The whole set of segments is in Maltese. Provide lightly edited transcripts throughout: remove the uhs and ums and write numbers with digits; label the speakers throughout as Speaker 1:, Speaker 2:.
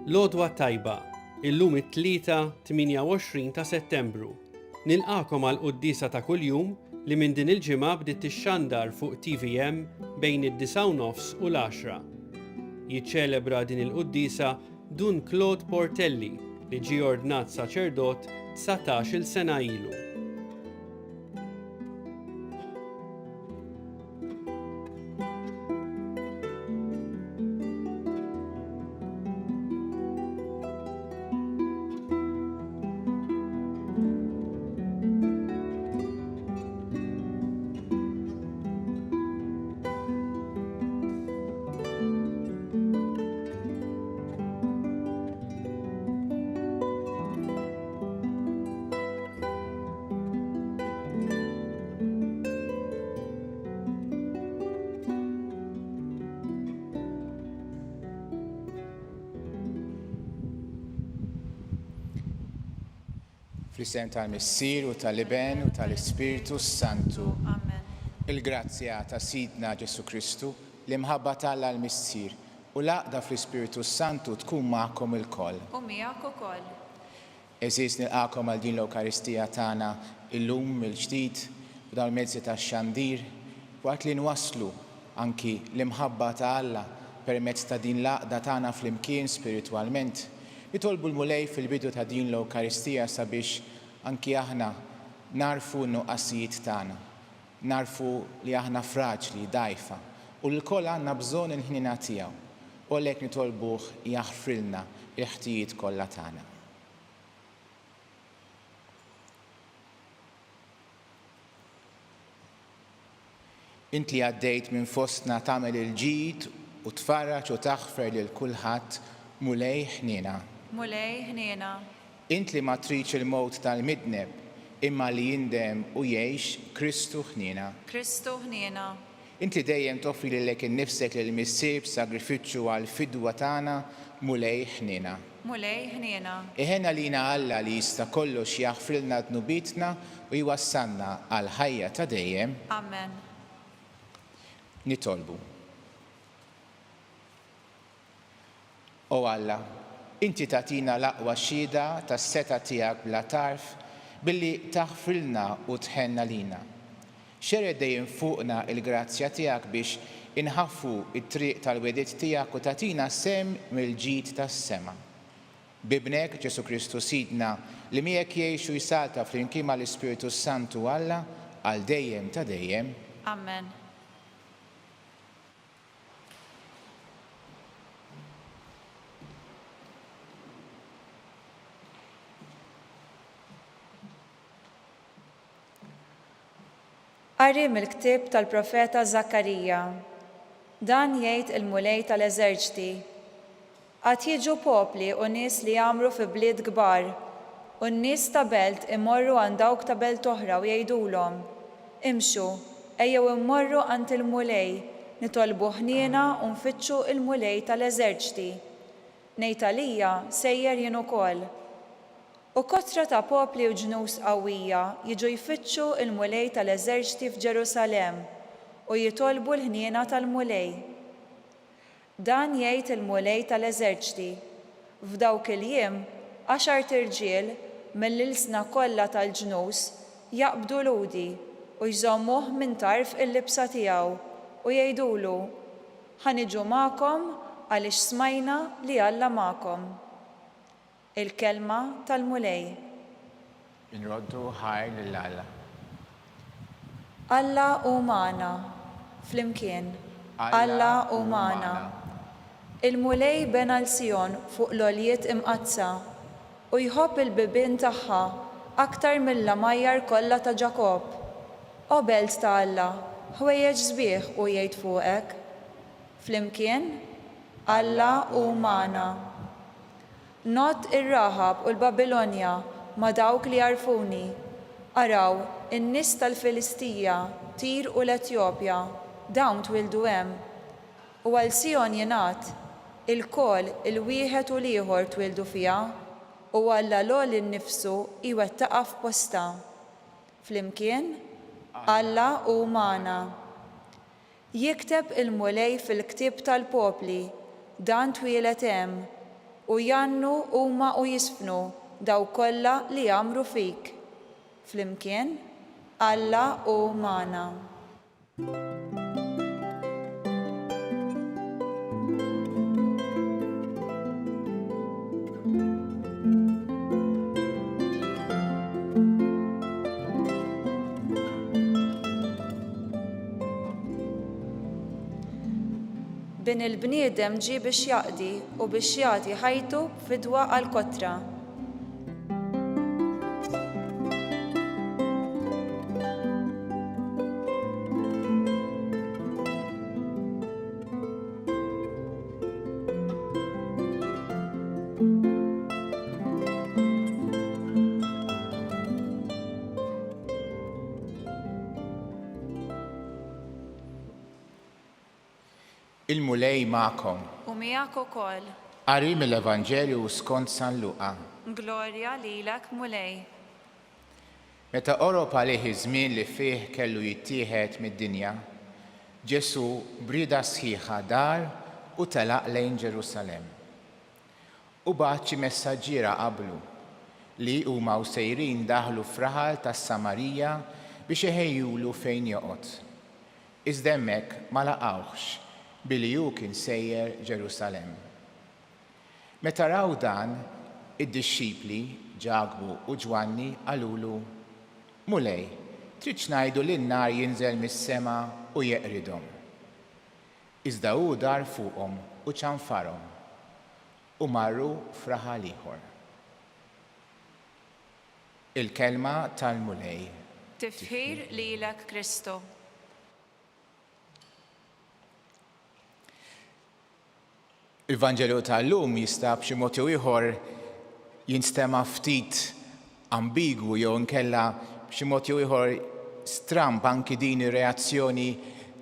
Speaker 1: L-għodwa t-tajba, illum it-Tlieta 28 ta' Settembru. Nilqagħkom għall-quddiesa ta' kuljum li minn din il-ġimgħa bdiet tixxandar fuq tvm bejn id-disgħa u nofs u l-għaxra. Jiċċelebra din il-quddiesa Dun Claude Portelli li ġie ordnat saċerdot 19-il sena ilu.
Speaker 2: Fl-isem tal-Missier u tal-Iben u tal-Ispirtu s-Santu.
Speaker 3: Amen.
Speaker 2: Il-grazzja ta' Sidna Ġesù Kristu, l-imħabba t'Alla l-Missier, u l-għaqda fl-Ispirtu s-Santu tkun magħkom ilkoll.
Speaker 3: U miegħek ukoll.
Speaker 2: Għeżież nilqagħkom għal din l-Ewkaristija tagħna illum mill-ġdid b'dawn il-mezzi tax-xandir, waqt li nwasslu anki l-imħabba ta' Alla permezz ta' din l-għaqda tagħna flimkien spiritwalment. Nitolbu l-Mulej fil-bidu ta' din l-Ewkaristija sabiex anki aħna nagħrfu n-nuqqasijiet tagħna. Nagħrfu li aħna fraġli, dgħajfa, u li lkoll għandna bżonn il-ħniena tiegħu, u għalhekk nitolbuh jaħfrilna l-ħtijiet kollha tagħna. Int li għaddejt minn fostna tagħmel il-ġid u tfarraġ u taħfer lil kulħadd, Mulej ħniena.
Speaker 3: Mulej ħniena.
Speaker 2: Int li ma tridx il-mewt tal-midneb, imma li jindem u jgħix, Kristu ħniena.
Speaker 3: Kristu ħniena.
Speaker 2: Int li dejjem toffri lilek innifsek lill-Missier b'sagrifiċċju għall-fidwa tagħna, Mulej ħniena.
Speaker 3: Mulej ħniena.
Speaker 2: Iħenn għalina Alla li jista' kollox jaħfrilna dnubietna u jwassalna għall-ħajja ta' dejjem.
Speaker 3: Amen.
Speaker 2: Nitolbu. O Alla, inti tagħtina l-aqwa xhieda tas-setgħa tiegħek bla tarf billi taħfrilna u tħenn għalina. Xerred dejjem fuqna l-grazzja tiegħek biex inħaffu t-triq tal-wegħdiet tiegħek u tagħtina sehem mill-ġid tas-sema. B'Ibnek, Ġesù Kristu Sidna, li miegħek jgħix u jsalta flimkien mal-Ispirtu s-Santu Alla, għal dejjem ta' dejjem.
Speaker 3: Amen. Qari mill-ktieb tal-profeta Żakkarija. Dan jgħid il-Mulej tal-eżerċti, Għad jiġu popli u nies li jgħammru fi bliet kbar, u n-nies ta' belt imorru għand dawk ta' belt oħra u jgħidulhom, 'Imxu, ejjew immorru għand il-Mulej, nitolbu ħniena u nfittxu l-Mulej tal-eżerċti. Ngħid għalija, sejjer jien ukoll. U kotra ta' popli u ġnus qawwija jiġu jfittxu l-Mulej tal-eżerċti f'Ġerusalemm u jitolbu l-ħniena tal-Mulej. Dan jgħid il-Mulej tal-eżerċti, F'dawk il-jiem, għaxart irġiel mill-ilsna kollha tal-ġnus jaqbdu Lhudi u jżommuh minn tarf il-libsa tiegħu u jgħidulu, Ħa niġu magħkom għaliex smajna li Alla magħkom. Il-Kelma tal-Mulej.
Speaker 2: Inroddu ħajr lil Alla.
Speaker 3: Alla hu magħna, flimkien. Alla hu magħna. Il-Mulej bena 'l Sijon fuq l-għoljiet imqaddsa, u jħobb il-bibien tagħha aktar mill-għamajjar kollha ta' Ġakobb. O belt ta' Alla, ħwejjeġ sbieħ hu jgħid fuqek. Flimkien, Alla hu magħna. Ngħodd ir-Raħab u l-Babilonja ma' dawk li jagħrfuni. Araw, in-nies tal-Filistija, Tir u l-Etjopja, dawn twieldu hemm. U għal Sijon jingħad, Ilkoll, il-wieħed u l-ieħor twieldu fiha, u Alla l-Għoli nnifsu jwettaqha f'postha. Flimkien, Alla hu magħna. Jikteb il-Mulej fil-ktieb tal-popli, Dan twieled hemm. U jgħannu huma u jiżfnu dawk kollha li jgħammru fik. Flimkien, Alla hu magħna. Bin il-bniedem ġie biex jaqdi u biex jagħti ħajtu b'fidwa għall-kotra.
Speaker 2: Il-Mulej magħkom.
Speaker 3: U miegħek ukoll.
Speaker 2: Qari mill-Evanġelju skont San Luqa.
Speaker 3: Glorja lilek, Mulej.
Speaker 2: Meta qorob għalih iż-żmien li fih kellu jittieħed mid-dinja, Ġesù b'rieda sħiħa dar u telaq lejn Ġerusalemm. U bagħat xi messaġġiera qablu, li huma u sejrin daħlu f'raħal tas-Samarija biex iħejjulu fejn joqgħod. Iżda hemmhekk ma laqgħuhx, billi hu kien sejjer Ġerusalemm. Meta raw dan, id-dixxipli, Ġakbu u Ġwanni, qalulu, Mulej, tridx ngħidu li n-nar jinżel mis-sema u jeqridhom? Iżda hu dar fuqhom u ċanfarhom, u marru f'raħal ieħor. Il-Kelma tal-Mulej.
Speaker 3: Tifħir lilek Kristu.
Speaker 2: Il-Vanġelu tal-lum jista' b'xi mod jew ieħor jinstema' ftit ambigwu jew inkella b'xi mod jew ieħor stramb anki din ir-reazzjoni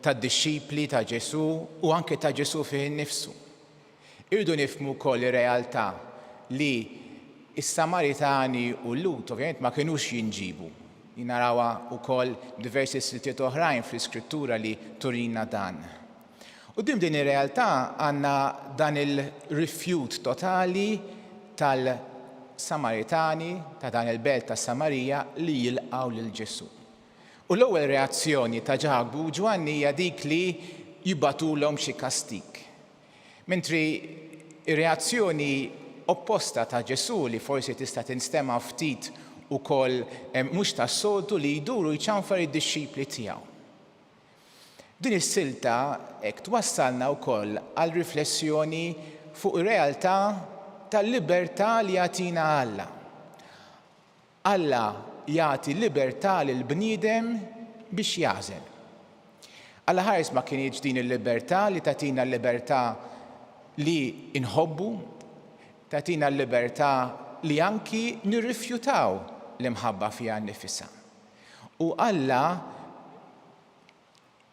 Speaker 2: tad-dixxipli ta' Ġesù u anke ta' Ġesù fih innifsu. Irridu nifhmu wkoll ir-realtà li s-Samaritani u l-Lhud ovvjament ma kinux jinġibu. Narawha wkoll diversi siltiet oħrajn fl-Iskrittura li turina dan. Quddiem din ir-realtà għandna dan il-rifjut totali tal-Samaritani, ta' dan il-belt tas-Samarija li jilqgħu lil Ġesù. U l-ewwel reazzjoni ta' Ġakbu u Ġwanni hija dik li jibagħtulhom xi kastig. Mentri r-reazzjoni opposta ta' Ġesù li forsi tista' tinstema' ftit ukoll mhux tas-soltu li jdur u jċanfar id-dixxipli tiegħu. Din is-silta hekk twassalna wkoll għal riflessjoni fuq ir-realtà tal-libertà li jagħtina Alla. Alla jagħti libertà lill-bniedem biex jagħżel. Alla ħares ma kinitx din il-libertà li tagħtina l-libertà li nħobbu, tagħtina l-libertà li anki nirrifjutaw l-imħabba fiha nnifisha. U Alla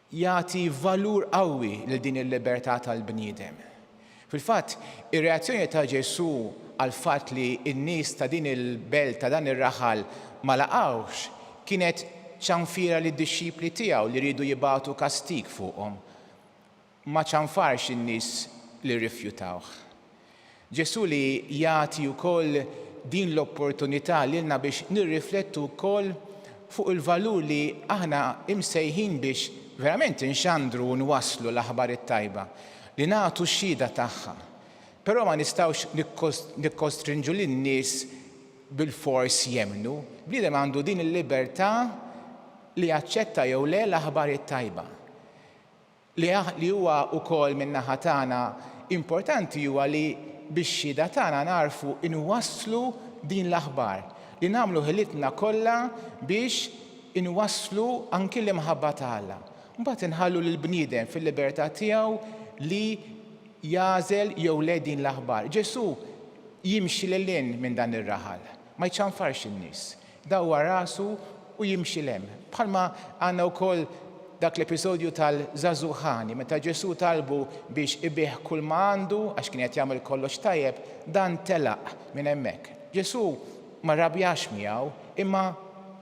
Speaker 2: jagħti valur qawwi lil din il-libertà tal-bniedem. Fil-fatt, ir-reazzjoni ta' Ġesù għall-fatt li n-nies ta' din il-belt, ta' dan ir-raħal ma laqgħuhx, kienet ċanfira lid-dixxipli tiegħu li riedu jibagħtu kastig fuqhom. Ma ċanfarx in-nies li rrifjutawh. Ġesù li jagħti wkoll din l-opportunità lilna biex nirriflettu wkoll fuq il-valur li aħna imsejħin biex verament inxandru u nwasslu l-aħbar it-tajba, li nagħtu xhieda tagħha. Però ma nistgħux nikkostrinġu lin-nies bilfors jemmnu. Bniedem għandu din il-libertà li jaċċetta jew le l-aħbar it-tajba. Li li huwa wkoll min-naħa tagħna importanti huwa li bix-xhieda tagħna nagħrfu nwasslu din l-aħbar, li nagħmlu ħilitna kollha biex inwasslu anki l-imħabba ta' Alla. Mbagħad inħallu lill-bniedem fil-libertà tiegħu li jagħżel jew le din l-aħbar. Ġesù jimxi lil hinn minn dan ir-raħal, ma jċanfarx in-nies. Dawwar rasu u jimxi 'l hemm. Bħalma għandna wkoll dak l-episodju tal-żagħżugħ ħani, meta Ġesù talbu biex ibigħ kulma għandu għax kien qed jagħmel kollox tajjeb, dan telaq minn hemmhekk. Ġesù ma rrabjax miegħu, imma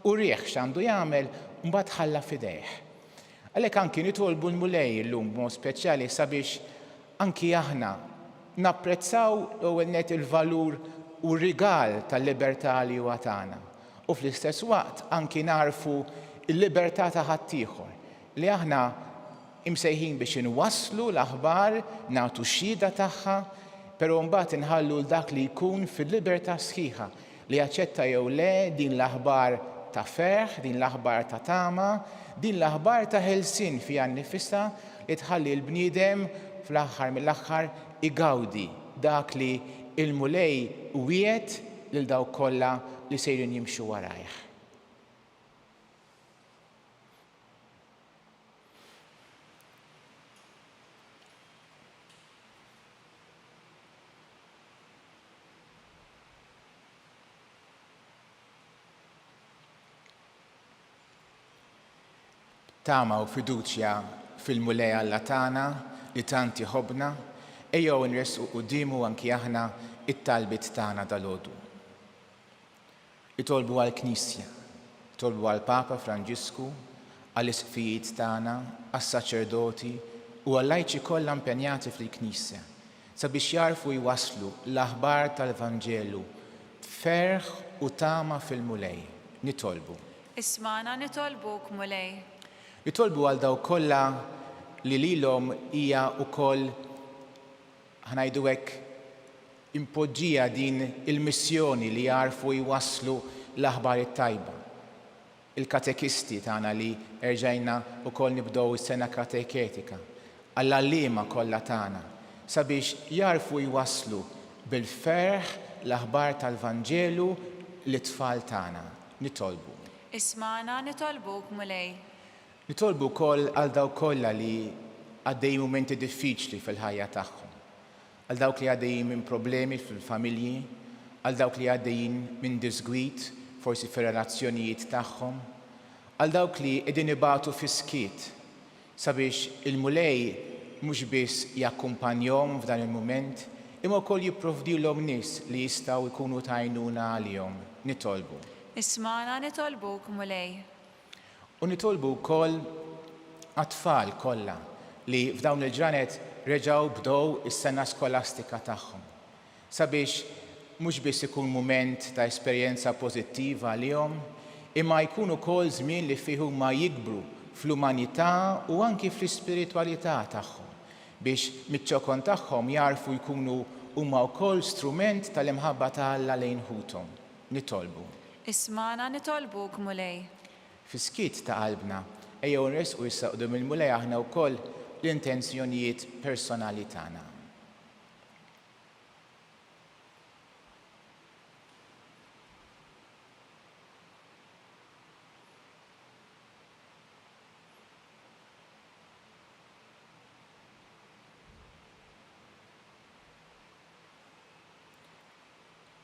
Speaker 2: urieh x'għandu jagħmel u mbagħad ħalla f'idejh. Għalhekk anki nitolbu l-Mulej illum b'mod speċjali sabiex anki aħna. napprezzaw l-ewwel nett il-valur u r-rigal tal-libertà li huwa tana u fl-istess waqt anki nagħrfu l-libertà ta' ħaddieħor li aħna imsejħin biex inwasslu l-aħbar, nagħtu xhieda tagħha, però mbagħad inħallu 'l dak li jkun fil-libertà sħiħa li jaċċetta jew le din l-aħbar ta' ferħ, din l-aħbar ta' tama, din l-aħbar ta' ħelsien fiha nnifisha li tħalli l-bniedem fl-aħħar mill-aħħar igawdi dak li l-Mulej wiegħed lil dawk kollha li sejrin jimxu warajh. B'tama u fiduċja fil-Mulej Alla tagħna li tant iħobbna, ejjew inressqu quddiemu anki aħna t-talbiet tagħna dalgħodu. Itolbu għall-Knisja, itolbu għall-Papa Franġisku, għall-Isqfijiet tagħna, għas-saċerdoti u għal-lajċi kollha mpenjati fil-Knisja, sabiex jagħrfu jwasslu l-aħbar tal-Vanġelu b'ferħ u tama fil-Mulej. Nitolbu.
Speaker 3: Ismagħna nitolbuk, Mulej.
Speaker 2: Nitolbu għal dawk kollha li lilhom hija wkoll, ħa ngħidu hekk, impoġġija din il-missjoni li jagħrfu jwasslu l-aħbar it-tajba. Il-katekisti tagħna li erġajna wkoll nibdew is-sena kateketika, għall-għalliema kollha tagħna, sabiex jagħrfu jwasslu bil-ferħ l-aħbar tal-Vanġelu lit-tfal tagħna. Nitolbu.
Speaker 3: Ismagħna nitolbuk, Mulej.
Speaker 2: Nitolbu wkoll għal dawk kollha li għaddejjin mumenti diffiċli fil-ħajja tagħhom. Għal dawk li għaddejjin minn problemi fil-familji, għal dawk li għaddejjin minn diżgwid forsi fir-relazzjonijiet tagħhom, għal dawk li qegħdin ibatu fis-skiet, sabiex il-Mulej mhux biss jakkumpanjhom f'dan il-mument, imma wkoll jipprovdilhom nies li jistgħu jkunu ta' għajnuna għalihom. Nitolbu.
Speaker 3: Ismagħna nitolbuk, Mulej.
Speaker 2: U nitolbu wkoll għat-tfal kollha li f'dawn il-ġranet reġgħu bdew is-sena skolastika tagħhom, sabiex mhux biss ikun mument ta' esperjenza pożittiva għalihom, imma jkun ukoll żmien li fih huma jikbru fl-umanità u anki fl-ispiritwalità tagħhom, biex miċ-ċokon tagħhom jagħrfu jkunu huma wkoll strument tal-imħabba ta' Alla lejn ħuthom. Nitolbu.
Speaker 3: Ismagħna nitolbuk, Mulej.
Speaker 2: Fis-skiet ta' qalbna, ejjew inressqu issa quddiem il-Mulej aħna wkoll l-intenzjonijiet personali tagħna.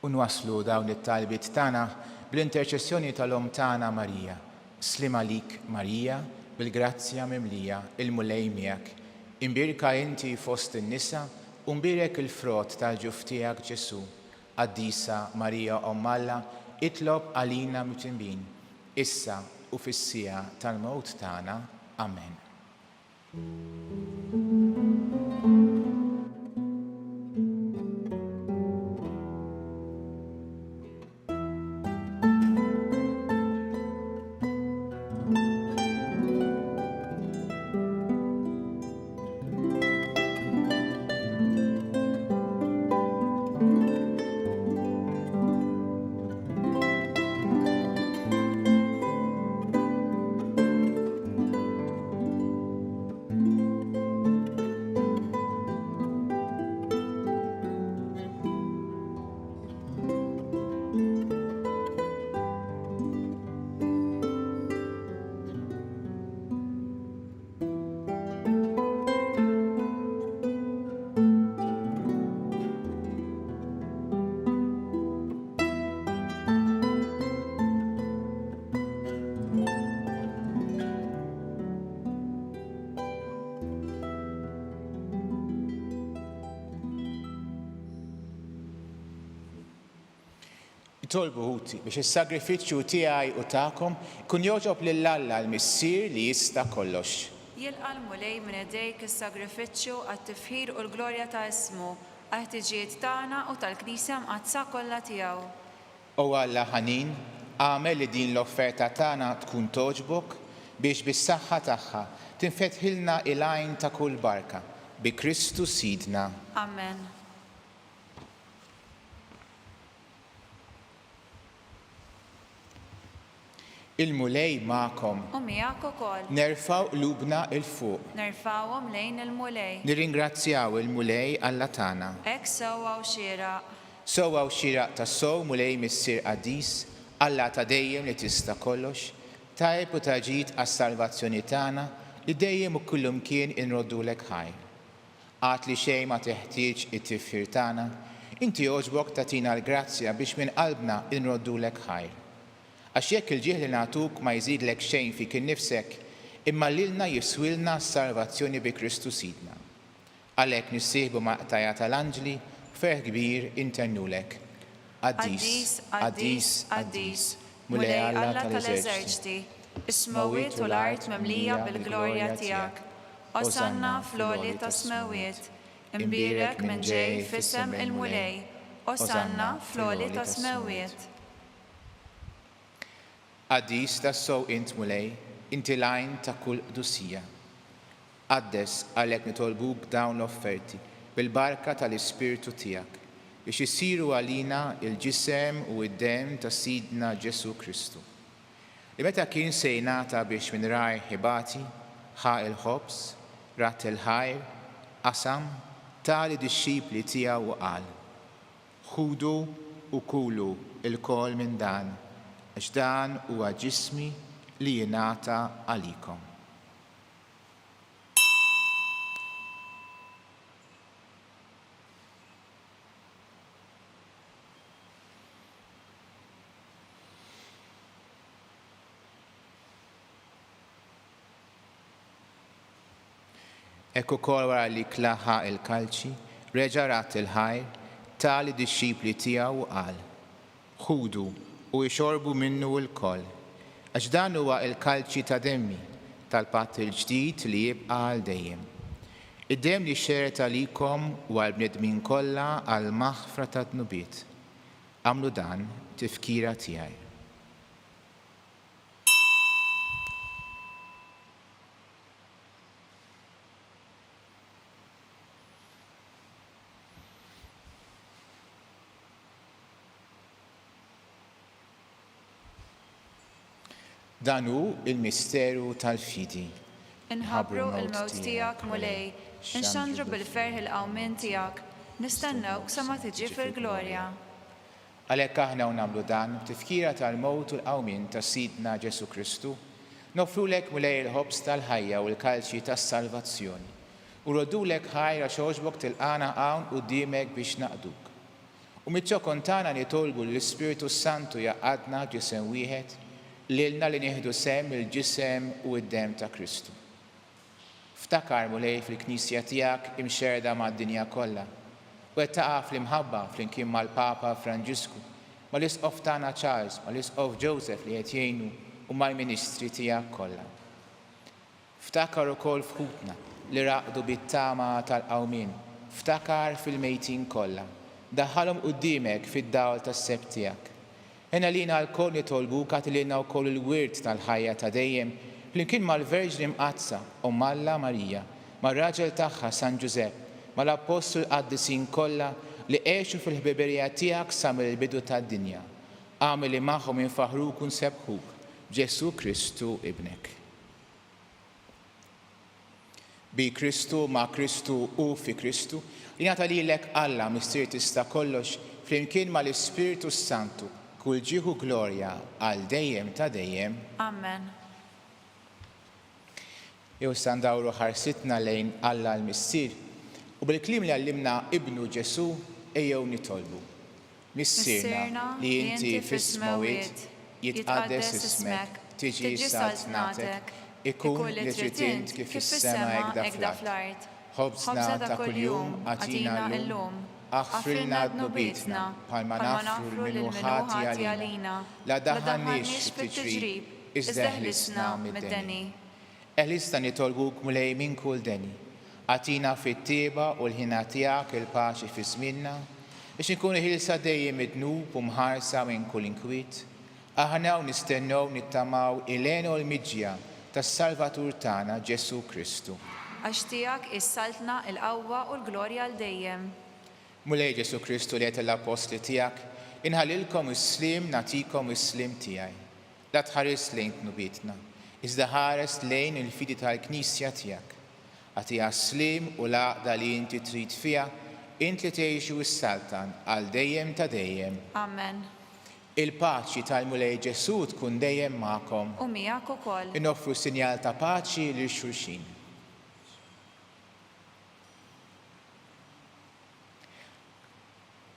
Speaker 2: U nwasslu dawn it-talbiet tagħna bl-interċessjoni tal-Omm tagħna Marija. Sliem għalik Marija, bil-grazzja mimlija, il-Mulej miegħek. Imbierka inti fost in-nisa, u mbierek il-frott tal-ġuf tiegħek Ġesù. Qaddisa Marija Omm Alla, itlob għalina midinbin, issa u fis-siegħa tal-mewt tagħna. Amen. Itolbu ħuti biex is-sagrifiċċju tiegħi u tagħkom ikun jogħġob lil Alla l-Missier li jista' kollox.
Speaker 3: Jilqa' l-Mulej minn idejk is-sagrifiċċju għat-tifħir u l-glorja ta' ismu. Għall-ħtiġijiet tagħna u tal-Knisja Mqaddsa kollha tiegħu.
Speaker 2: O Alla ħanin, agħmel li din l-offerta tagħna tkun togħġbok, biex bis-saħħa tagħha tinfetħilna il-għajn ta' kull barka, bi Kristu Sidna.
Speaker 3: Amen.
Speaker 2: Il-Mulej magħkom.
Speaker 3: U miegħek ukoll.
Speaker 2: Nerfgħu qlubna 'l fuq.
Speaker 3: Nerfgħuhom lejn il-Mulej.
Speaker 2: Nirringrazzjaw il-Mulej Alla tagħna.
Speaker 3: Hekk sewwa u xieraq.
Speaker 2: Sewwa u xieraq tassew, Mulej Missier qaddis, Alla ta' dejjem li tista' kollox, tajjeb u ta' ġid għas-salvazzjoni tagħna li dejjem u kullumkien inroddulek ħajr. Għad li xejn ma teħtieġ it-tifħir tagħna, inti għoġbok tagħtina l-grazzja biex minn qalbna nroddulek ħajr. Għax jekk il-ġieħ li nagħtuk ma jżidlek xejn fik innifsek, imma lilna jiswielna s-salvazzjoni bi Kristu Sidna. Għalhekk nissieħbu mal-qtajja tal-anġli b'ferħ kbir intennulek, Qaddis, qaddis, qaddis, Mulej Alla tal-eżerċti,
Speaker 3: is-smewwiet u l-art mimlija bil-glorja tiegħek. Osanna fl-għoli tas-smewwiet, imbierek min ġej f'isem il-Mulej, Osanna fl-għoli tas-smewwiet.
Speaker 2: Qaddis tassew int, Mulej, inti l-għajn ta' kull qdusija. Qaddes għalhekk nitolbuk dawn l-offerti bil-barka tal-Ispirtu tiegħek, biex isiru għalina l-ġisem u d-demm ta' Sidna Ġesù Kristu, li meta kien se jingħata biex minn rajh ibati, ħa l-ħobż, radd il-ħajr, qasam, ta lid-dixxipli tiegħu u qal, Ħudu u kulu lkoll minn dan, għax dan huwa ġismi li jingħata għalikom. Hekk ukoll wara li klaħa l-kalċi, reġa' radd il-ħajr, ta lid-dixxipli tiegħu u qal, Ħudu u ixorbu minnu lkoll, għax dan huwa l-kalċi ta' demmi, tal-patt il-ġdid li jibqa' għal dejjem. Id-demm li xerred għalikom u għall-bnedmin kollha għall-maħfra tad-dnubiet. Agħmlu dan b'tifkira tiegħi. Dan hu l-misteru tal-fidi.
Speaker 3: Inħabbru l-mewt tiegħek, Mulej, inxandru bil-ferħ il-qawmien tiegħek, nistennewk sa ma tiġi fil-glorja.
Speaker 2: Għalhekk aħna u nagħmlu dan b'tifkira tal-mewt u l-qawmien ta' Sidna Ġesù Kristu, noffrulek Mulej il-ħobż tal-ħajja u l-kalċi tas-salvazzjoni, u rroddulek ħajr għax għoġbok tilqagħna hawn quddiemek biex naqduk. U miċ-ċokon tagħna nitolbu li l-Ispirtu s-Santu jgħaqqadna f'ġisem wieħed, lilna li nieħdu sehem mill-ġisem u d-demm ta' Kristu. Ftakar, Mulej, fil-Knisja tiegħek imxerrda mad-dinja kollha, u wettaqha fl-imħabba flimkien mal-Papa Franġisku, mal-Isqof tagħna Charles, mal-Isqof Joseph li qed jgħinu u mal-ministri tiegħek kollha. Ftakar ukoll f'ħutna li raqdu bit-tama tal-qawmien, ftakar fil-mejtin kollha, daħħalhom quddiemek fid-dawl tas-sebħ tiegħek. Għinna lina lkoll nitolbuk agħti lilna wkoll il-wirt tal-ħajja ta' dejjem, flimkien mal-Verġni Mqaddsa, Omm Alla Marija, mar-raġel tagħha San Ġużepp, mal-Appostli u l-qaddisin kollha li għexu fil-ħbiberija tiegħek sa mill-bidu tad-dinja. Agħmel li magħhom infaħħruk u nsebbħuk, b'Ġesù Kristu Ibnek. Bi Kristu, ma' Kristu u fi Kristu, jingħata lilek Alla, Missier tista' kollox, flimkien mal-Ispirtu s-Santu, kull ġieħ u glorja għal dejjem ta' dejjem.
Speaker 3: Amen.
Speaker 2: Jew issa ndawru ħarsitna lejn Alla l-Missier, u bil-kliem li għallimna Ibnu Ġesù, ejjew nitolbu. Missierna, li inti fis-smewwiet, jitqaddes ismek, tiġi saltnatek, ikun li trid int kif fis-sema hekk fl-art. Ħobżna ta' kuljum agħtina llum, aħfrilna dnubietna bħalma naħfru lil min hu ħati għalina, la daħħalniex fit-tiġrib, iżda eħlisna mid-deni. Eħlisna nitolbuk Mulej minn kull deni. Agħtina fit-tjieba u l-ħina tiegħek il-paċi fi żmienna, biex inkunu ħielsa dejjem mid-dnub u mħarsa minn kull inkwiet, aħna u nistennew nittamaw il-hena u l-miġja tas-Salvatur tagħna Ġesù Kristu.
Speaker 3: Għax tiegħek hi s-saltna, il-qawwa u l-glorja għal dejjem.
Speaker 2: Mulej Ġesù Kristu li għedt lill-Appostli tiegħek, Inħallilkom is-sliem, nagħtikom is-sliem tiegħi. La tħarisx lejn dnubietna, iżda ħares lejn il-fidi tal-Knisja tiegħek. Agħtiha s-sliem u l-għaqda li inti trid fiha, int li tgħix u ssaltan għal dejjem ta' dejjem.
Speaker 3: Amen.
Speaker 2: Il-paċi tal-Mulej Ġesù tkun dejjem magħkom.
Speaker 3: U miegħek ukoll.
Speaker 2: Inoffru sinjal ta' paċi lil xulxin.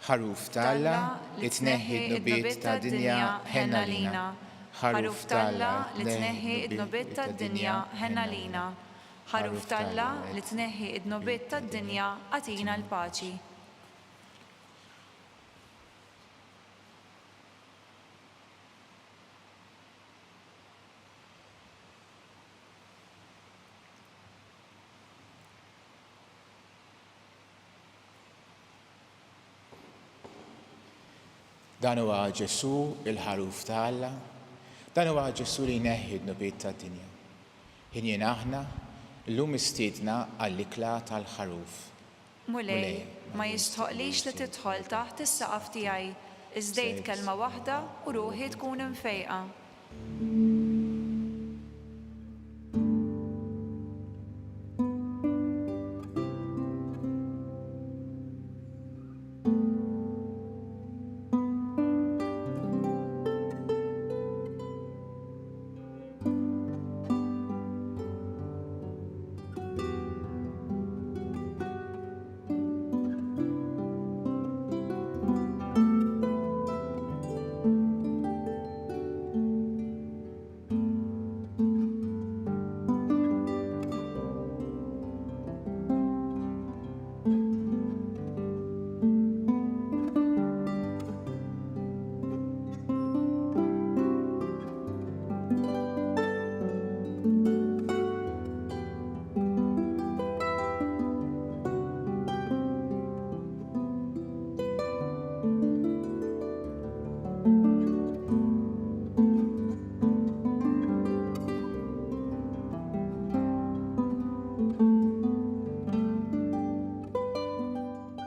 Speaker 2: Ħaruf ta' Alla li tneħħi d-dnubiet tad-dinja, ħenn għalina.
Speaker 3: Ħaruf t'Alla li tneħħi d-dnubiet tad-dinja, ħenn għalina. Ħaruf t'Alla li tneħħi d-dnubiet tad-dinja, agħtina l-paċi.
Speaker 2: Dan huwa Ġesù, il-Ħaruf ta' Alla. Dan huwa Ġesù li jneħħi d-dnubiet tad-dinja. Ħinjien aħna, illum mistiedna għall-ikla tal-Ħaruf.
Speaker 3: Mulej, ma jistħoqqlix li tidħol taħt is-saqaf tiegħi, iżda għid kelma waħda u ruħi tkun imfejqa.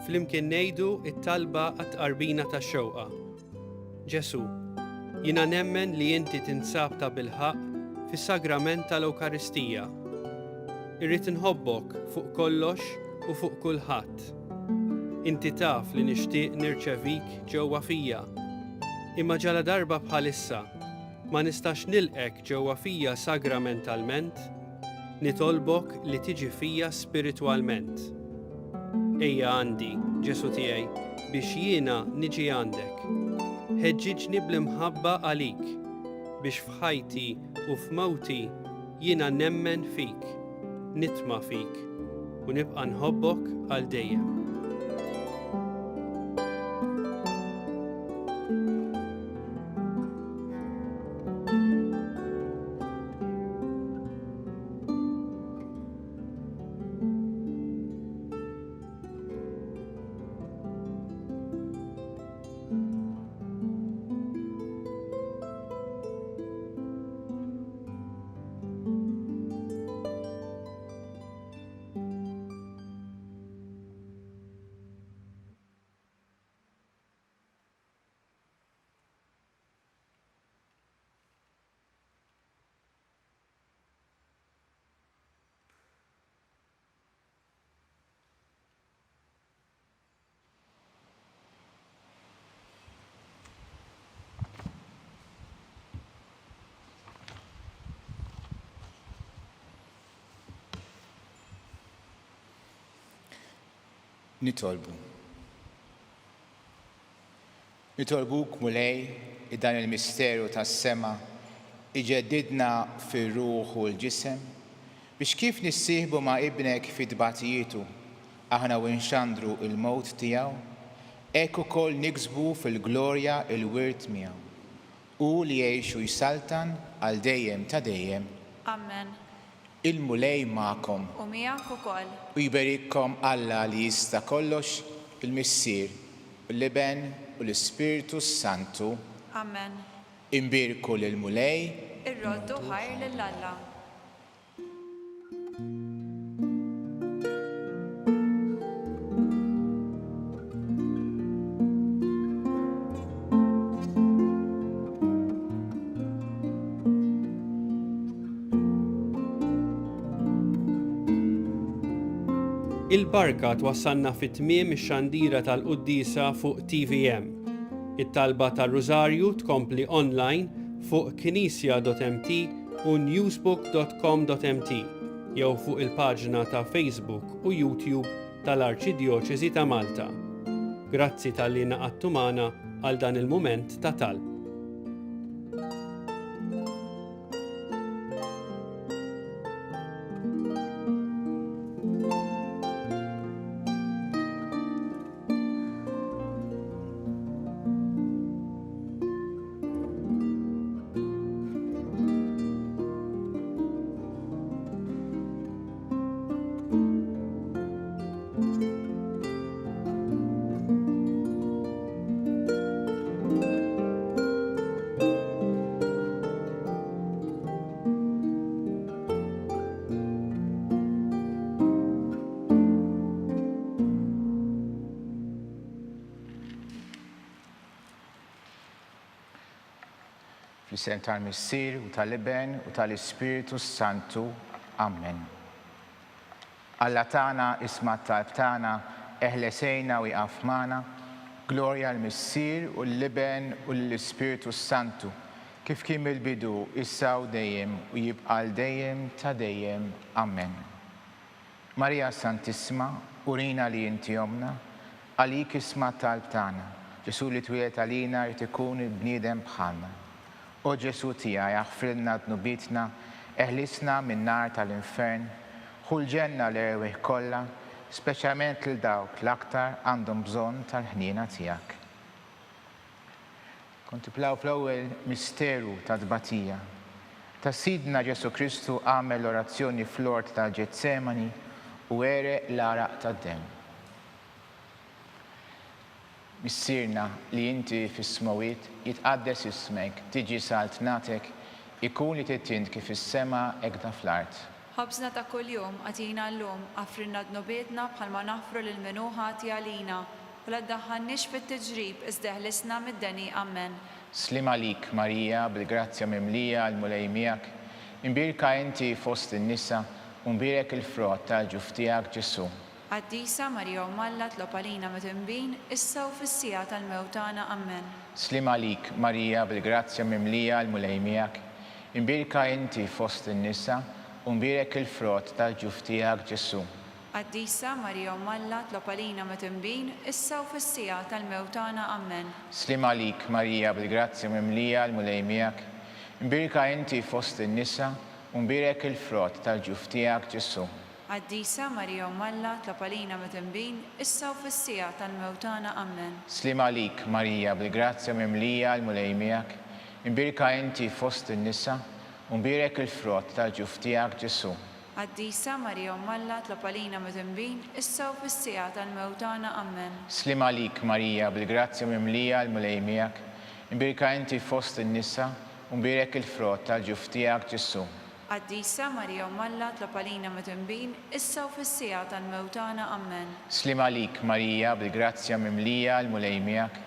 Speaker 1: Flimkien ngħidu t-talba għat-tqarbina tax-xewqa. Ġesù, jiena nemmen li inti tinsab tabilħaqq fis-sagrament tal-Ewkaristija. Irrid inħobbok fuq kollox u fuq kulħadd. Inti taf li nixtieq nirċevik ġewwa fija. Imma ġaladarba bħalissa ma nistax nilqgħek ġewwa fija sagramentalment, nitolbok li tiġi fija spiritwalment. Ejja għandi, Ġesù tiegħi, biex jiena niġi għandek. Ħeġġiġni bl-imħabba għalik, biex f'ħajti u f'mewti jiena nemmen fik, nitma' fik, u nibqa' nħobbok għal dejjem.
Speaker 2: Nitolbu. Nitolbuk, Mulej, li dan il-misteru tas-sema iġeddidna fir-ruħ u l-ġisem, biex kif nissieħbu ma' Ibnek fi tbatijietu, aħna u nxandru l-mewt tiegħu, hekk ukoll niksbu fil-glorja l-wirt miegħu. Hu li jgħix u jsaltan għal dejjem ta' dejjem.
Speaker 3: Amen.
Speaker 2: Il-Mulej magħkom.
Speaker 3: U miegħek ukoll.
Speaker 2: U jberikkom Alla li jista' kollox, il-Missier, u l-Iben, u l-Ispirtu s-Santu.
Speaker 3: Amen.
Speaker 2: Imbierku lill-Mulej.
Speaker 3: Irroddu ħajr lil Alla.
Speaker 1: Il-barka twassalna fi tmiem ix-xandira tal-quddiesa fuq TVM. It-talba tar-Rużarju tkompli online fuq knisja.mt u newsbook.com.mt jew fuq il-paġna ta' Facebook u YouTube tal-Arċidjoċesi ta' Malta. Grazzi talli ngħaqadtu magħna għal dan il-mument ta' talb.
Speaker 2: Fl-isem tal-Missier u tal-Iben u tal-Ispirtu s-Santu. Amen. Alla tagħna, isma' t-talb tagħna, eħles għinna u ieqaf magħna. Glorja l-Missier u l-Iben u lill-Ispirtu s-Santu, kif kien mill-bidu, issa u dejjem, u jibqa' għal dejjem ta' dejjem. Amen. Marija Santissima, urina li inti Ommna, għalik isma' t-talb tagħna. Ġesù li twieled għalina jrid ikun bniedem bħalna. O Ġesù tiegħi aħfrilna dnubietna, eħlisna min-nar tal-infern, ħu l-ġenna l-erwieħ kollha, speċjalment lil dawk l-aktar għandhom bżonn tal-ħniena tiegħek. Kontiplaw fl-ewwel misteru ta' tbatija ta' Sidna Ġesù Kristu għamel l-orazzjoni fl-ort tal-Ġetsemani u għereq l-għaraq tad-demm. Missierna li inti fis-smewwiet, jitqaddes ismek, tiġi saltnatek, ikun li trid int kif fis-sema hekk da fl-art.
Speaker 3: Ħobżna ta' kuljum agħtina llum, aghfrilna dnubietna bħalma naħfru lil min hu ħati għalina, U la ddaħħalniex fit-tiġrib, iżda eħlisna mid-deni. Ammen.
Speaker 2: Sliem għalik, Marija, bil-grazzja mimlija, l-Mulej miegħek. Imbierka inti fost in-nisa, u mbierek il-frott tal-ġuf tiegħek, Ġesù.
Speaker 3: Qaddisa Marija Omm Alla tlob għalina midinbin, issa u fis-siegħa tal-mewt tagħna. Ammen.
Speaker 2: Sliem għalik, Marija, bil-grazzja mimlija, l-Mulej miegħek. Imbierka inti fost in-nisa, u mbierek il-frott tal-ġuf tiegħek, Ġesù.
Speaker 3: Qaddisa Marija Omm Alla tlob għalina midinbin, issa u fis-siegħa tal-mewt tagħna. Ammen.
Speaker 2: Sliem għalik Marija bil-grazzja mimlija l-Mulej miegħek, imbierka inti fost in-nisa u mbierek il-frott tal-ġuf tiegħek Ġesù.
Speaker 3: Qaddisa Marija Omm Alla tlob għalina midinbin, issa u fis-siegħa tal-mewt tagħna. Ammen.
Speaker 2: Sliem għalik Marija bil-grazzja mimlija l-Mulej miegħek, imbierka inti fost in-nisa u mbierek il-frott tal-ġuf tiegħek Ġesù.
Speaker 3: Qaddisa Marija Omm Alla tlob għalina midinbin, issa u fis-siegħa tal-mewt tagħna. Ammen.
Speaker 2: Sliem għalik Marija bil-grazzja mimlija l-Mulej miegħek, imbierka inti fost in-nisa u mbierek il-frott tal-ġuf tiegħek Ġesù.
Speaker 3: Qaddisa Marija Omm Alla tlob għalina midinbin, issa u fis-siegħa tal-mewt tagħna. Ammen.
Speaker 2: Sliem għalik Marija bil-grazzja mimlija l-Mulej miegħek,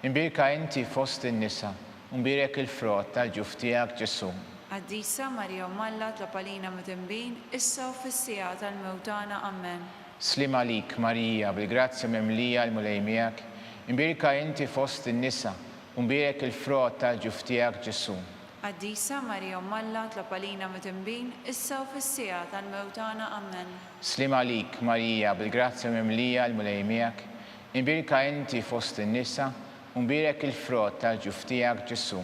Speaker 2: imbierka inti fost in-nisa u mbierek il-frott tal-ġuf tiegħek Ġesù.
Speaker 3: Qaddisa Marija Omm Alla tlob għalina midinbin, issa u fis-siegħa tal-mewt tagħna. Ammen.
Speaker 2: Sliem għalik Marija, bil-grazzja mimlija l-Mulej miegħek, imbierka inti fost in-nisa, u mbierek il-frott tal-ġuf tiegħek Ġesù.
Speaker 3: Qaddisa Marija Omm Alla tlob għalina midinbin, issa u fis-siegħa tal-mewt tagħna. Ammen.
Speaker 2: Sliem għalik Marija, bil-grazzja mimlija l-Mulej miegħek, imbierka inti fost in-nisa, U mbierek il-frott tal-ġuf tiegħek, Ġesù.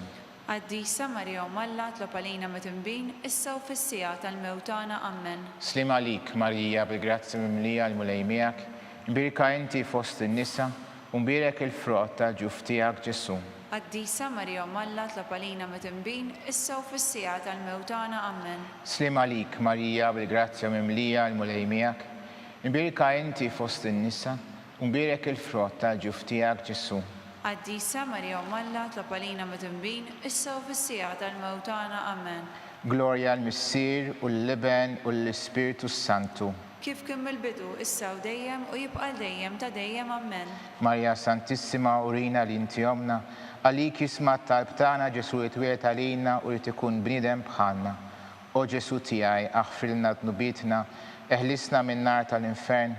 Speaker 3: Qaddisa Marija Omm Alla tlob għalina midinbin, issa u fis-siegħa tal-mewt tagħna. Ammen.
Speaker 2: Sliem għalik, Marija, bil-grazzja mimlija l-Mulej miegħek, imbierka inti fost in-nisa, U mbierek il-frott tal-ġuf tiegħek, Ġesù.
Speaker 3: Qaddisa Marija Omm Alla tlob għalina midinbin, issa u fis-siegħa tal-mewt tagħna. Ammen.
Speaker 2: Sliem għalik, Marija, bil-grazzja mimlija, il-Mulej miegħek. Imbierka inti fost in-nisa, u mbierek il-frott tal-ġuf tiegħek, Ġesù.
Speaker 3: Qaddisa Marija Omm Alla tlob għalina midinbin, issa u fis-siegħa tal-mewt tagħna. Ammen.
Speaker 2: Glorja 'l-Missier, u lill-Iben, u lill-Ispirtu s-Santu.
Speaker 3: Kif kien mill-bidu, issa u dejjem, u jibqa' għal dejjem ta' dejjem. Ammen.
Speaker 2: Marija Santissima urina li inti Ommna, għalik jisma' t-talb tagħna Ġesù jitwieled għalina u jrid ikun bniedem bħalna. O Ġesù tiegħi, aħfrilna dnubietna, eħlisna min-nar tal-infern,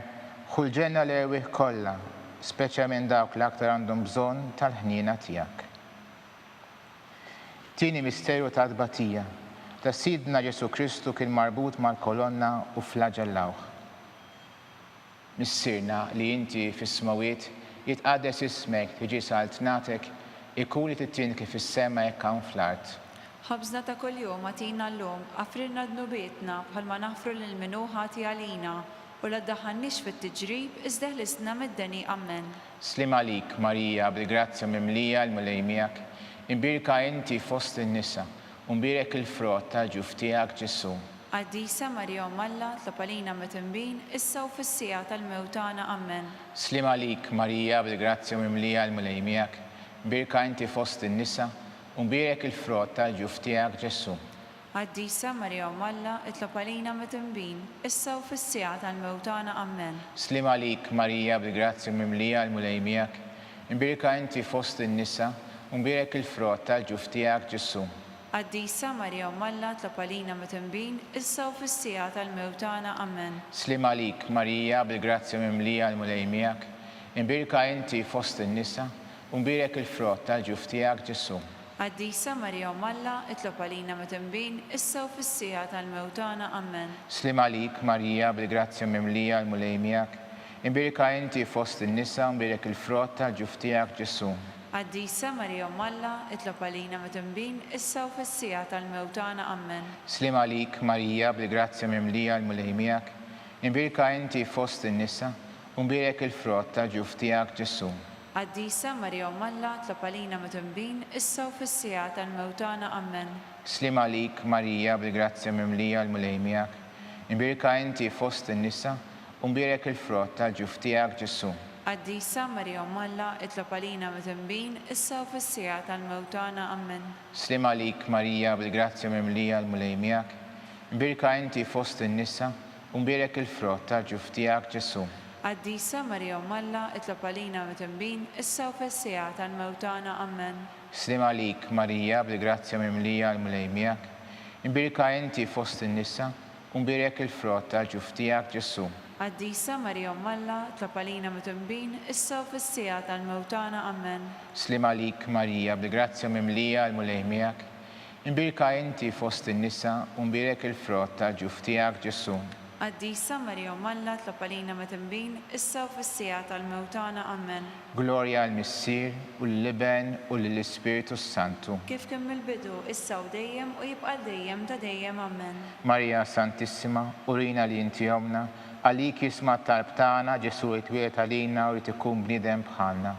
Speaker 2: ħu l-ġenna l-erwieħ kollha, speċjalment dawk li aktar għandhom bżonn tal-ħniena tiegħek. Tieni misteru ta' tbatija, ta' Sidna Ġesù Kristu kien marbut mal-kolonna u fflaġellawh. Missierna li inti fis-smewwiet, jitqaddes ismek, tiġi saltnatek, ikun li trid int kif fis-sema hekk hawn fl-art.
Speaker 3: Ħobżna ta' kuljum agħtina llum, aghfrilna dnubietna bħalma naħfru lil min hu ħati għalina, U la ddaħħalniex fit-tiġrib, iżda ħlisna mid-deni. Ammen.
Speaker 2: Sliem għalik, Marija, bil-grazzja mimlija, il-Mulej miegħek. Imbierka inti fost in-nisa, u mbierek il-frott tal-ġuf tiegħek, Ġesù.
Speaker 3: Qaddisa Marija Omm Alla, tlob għalina midinbin, issa u fis-siegħa tal-mewt tagħna. Ammen.
Speaker 2: Sliem għalik, Marija, bil-grazzja mimlija, il-Mulej miegħek. Imbierka inti fost in-nisa, u mbierek il-frott tal-ġuf tiegħek, Ġesù.
Speaker 3: Qaddisa Marija Omm Alla, itlob għalina midinbin, issa u fis-siegħa tal-mewt tagħna. Ammen.
Speaker 2: Sliem għalik, Marija, bil-grazzja mimlija, l-Mulej miegħek. Imbierka inti fost in-nisa, u mbierek il-frott tal-ġuf tiegħek, Ġesù.
Speaker 3: Qaddisa Marija Omm Alla, itlob għalina midinbin, issa u fis-siegħa tal-mewt tagħna. Ammen.
Speaker 2: Sliem għalik, Marija, bil-grazzja mimlija, l-Mulej miegħek. Imbierka inti fost in-nisa, u mbierek il-frott tal-ġuf tiegħek, Ġesù.
Speaker 3: Qaddisa Marija Omm Alla, itlob għalina midinbin, issa u fis-siegħa tal-mewt tagħna. Ammen.
Speaker 2: Sliem għalik, Marija, bil-grazzja mimlija, l-Mulej miegħek. Imbierka inti fost in-nisa u mbierek il-frott tal-ġuf tiegħek, Ġesù.
Speaker 3: Qaddisa Marija Omm Alla, itlob għalina midinbin, issa u fis-siegħa tal-mewt tagħna. Ammen.
Speaker 2: Sliem għalik, Marija, bil-grazzja mimlija, l-Mulej miegħek. Imbierka inti fost in-nisa, u mbierek il-frott tal-ġuf tiegħek, Ġesù.
Speaker 3: Qaddisa Marija Omm Alla, tlob għalina midinbin, issa u fis-siegħa tal-mewt tagħna. Ammen.
Speaker 2: Sliem għalik, Marija, bil-grazzja mimlija, l-Mulej miegħek. Imbierka inti fost in-nisa, u mbierek il-frott tal-ġuf tiegħek, Ġesù.
Speaker 3: Qaddisa Marija Omm Alla, itlob għalina midinbin, issa u fis-siegħa tal-mewt tagħna. Ammen.
Speaker 2: Sliem għalik, Marija, bil-grazzja mimlija, l-Mulej miegħek. Imbierka inti fost in-nisa, U mbierek il-frott tal-ġuf tiegħek, Ġesù.
Speaker 3: Qaddisa Marija Omm Alla, itlob għalina midinbin, issa u fis-siegħa tal-mewt tagħna. Ammen.
Speaker 2: Sliem għalik, Marija, bil-grazzja mimlija, l-Mulej miegħek. Imbierka inti fost in-nisa, u mbierek il-frott tal-ġuf tiegħek, Ġesù.
Speaker 3: Qaddisa Marija Omm Alla, itlob għalina midinbin, issa u fis-siegħa tal-mewt tagħna. Ammen.
Speaker 2: Sliem għalik, Marija, bil-grazzja mimlija, l-Mulej miegħek. Imbierka inti fost in-nisa u mbierek il-frott tal-ġuf tiegħek, Ġesù.
Speaker 3: Qaddisa Marija Omm Alla, tlob għalina midinbin, issa u fis-siegħa tal-mewt tagħna. Ammen.
Speaker 2: Glorja 'l Missier u lill-Iben u lill-Ispirtu s-Santu.
Speaker 3: Kif kien mill-bidu, issa u dejjem, u jibqa' għal dejjem ta' dejjem. Ammen.
Speaker 2: Marija Santissima, urina li inti Ommna, għalik jisma' t-talb tagħna, Ġesù itwieled għalina u jrid ikun bniedem bħalna.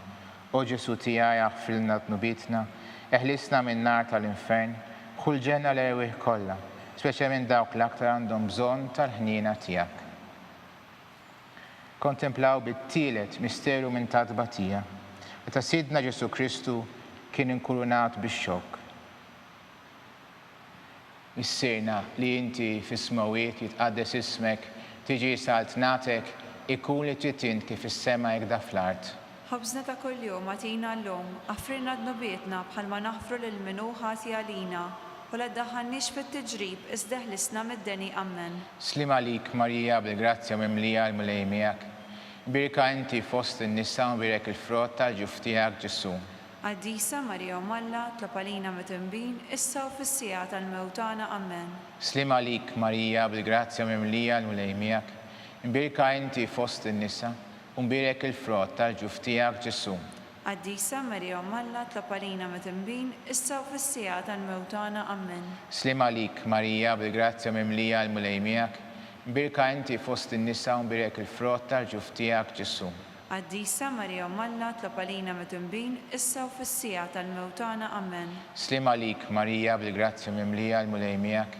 Speaker 2: O Ġesù tiegħi aħfrilna dnubietna, eħlisna min-nar tal-infern, ħu l-ġenna l-erwieħ kollha, speċjalment dawk l-aktar għandhom bżonn tal-ħniena tiegħek. Kontemplaw bit-tielet misteru minn ta' tbatija, meta Sidna Ġesù Kristu kien inkurunat bix-xokk. Missierna li inti fis-smewwiet, jitqaddes ismek, tiġi saltnatek, ikun li trid int kif fis-sema hekk da fl-art.
Speaker 3: Ħobżna ta' kuljum agħtina llum, aħfrilna dnubietna bħalma naħfru lil min hu ħati għalina, u la ddaħħalniex fit-tiġrib iżda eħlisna mid-deni. Ammen.
Speaker 2: Sliem għalik Marija bil-grazzja mimlija l-Mulej miegħek. Imbierka inti fost in-nisa u mbierek il-frott tal-ġuf tiegħek Ġesù.
Speaker 3: Qaddisa Marija Omm Alla, tlob għalina midinbin, issa u fis-siegħa tal-mewt tagħna. Ammen.
Speaker 2: Sliem għalik Marija bil-grazzja mimlija l-Mulej miegħek. Imbierka inti fost in-nisa, u mbierek il-frott tal-ġuf tiegħek Ġesù.
Speaker 3: Qaddisa Marija Omm Alla, tlob għalina midinbin, issa u fis-siegħa tal-mewt tagħna. Ammen.
Speaker 2: Sliem għalik Marija bil-grazzja mimlija l-Mulej miegħek. Imbierka inti fost in-nisa u mbierek il-frott tal-ġuf tiegħek Ġesù.
Speaker 3: Qaddisa Marija Omm Alla, tlob għalina midinbin, issa u fis-siegħa tal-mewt tagħna. Ammen.
Speaker 2: Sliem għalik, Marija, bil-grazzja mimlija, l-Mulej miegħek.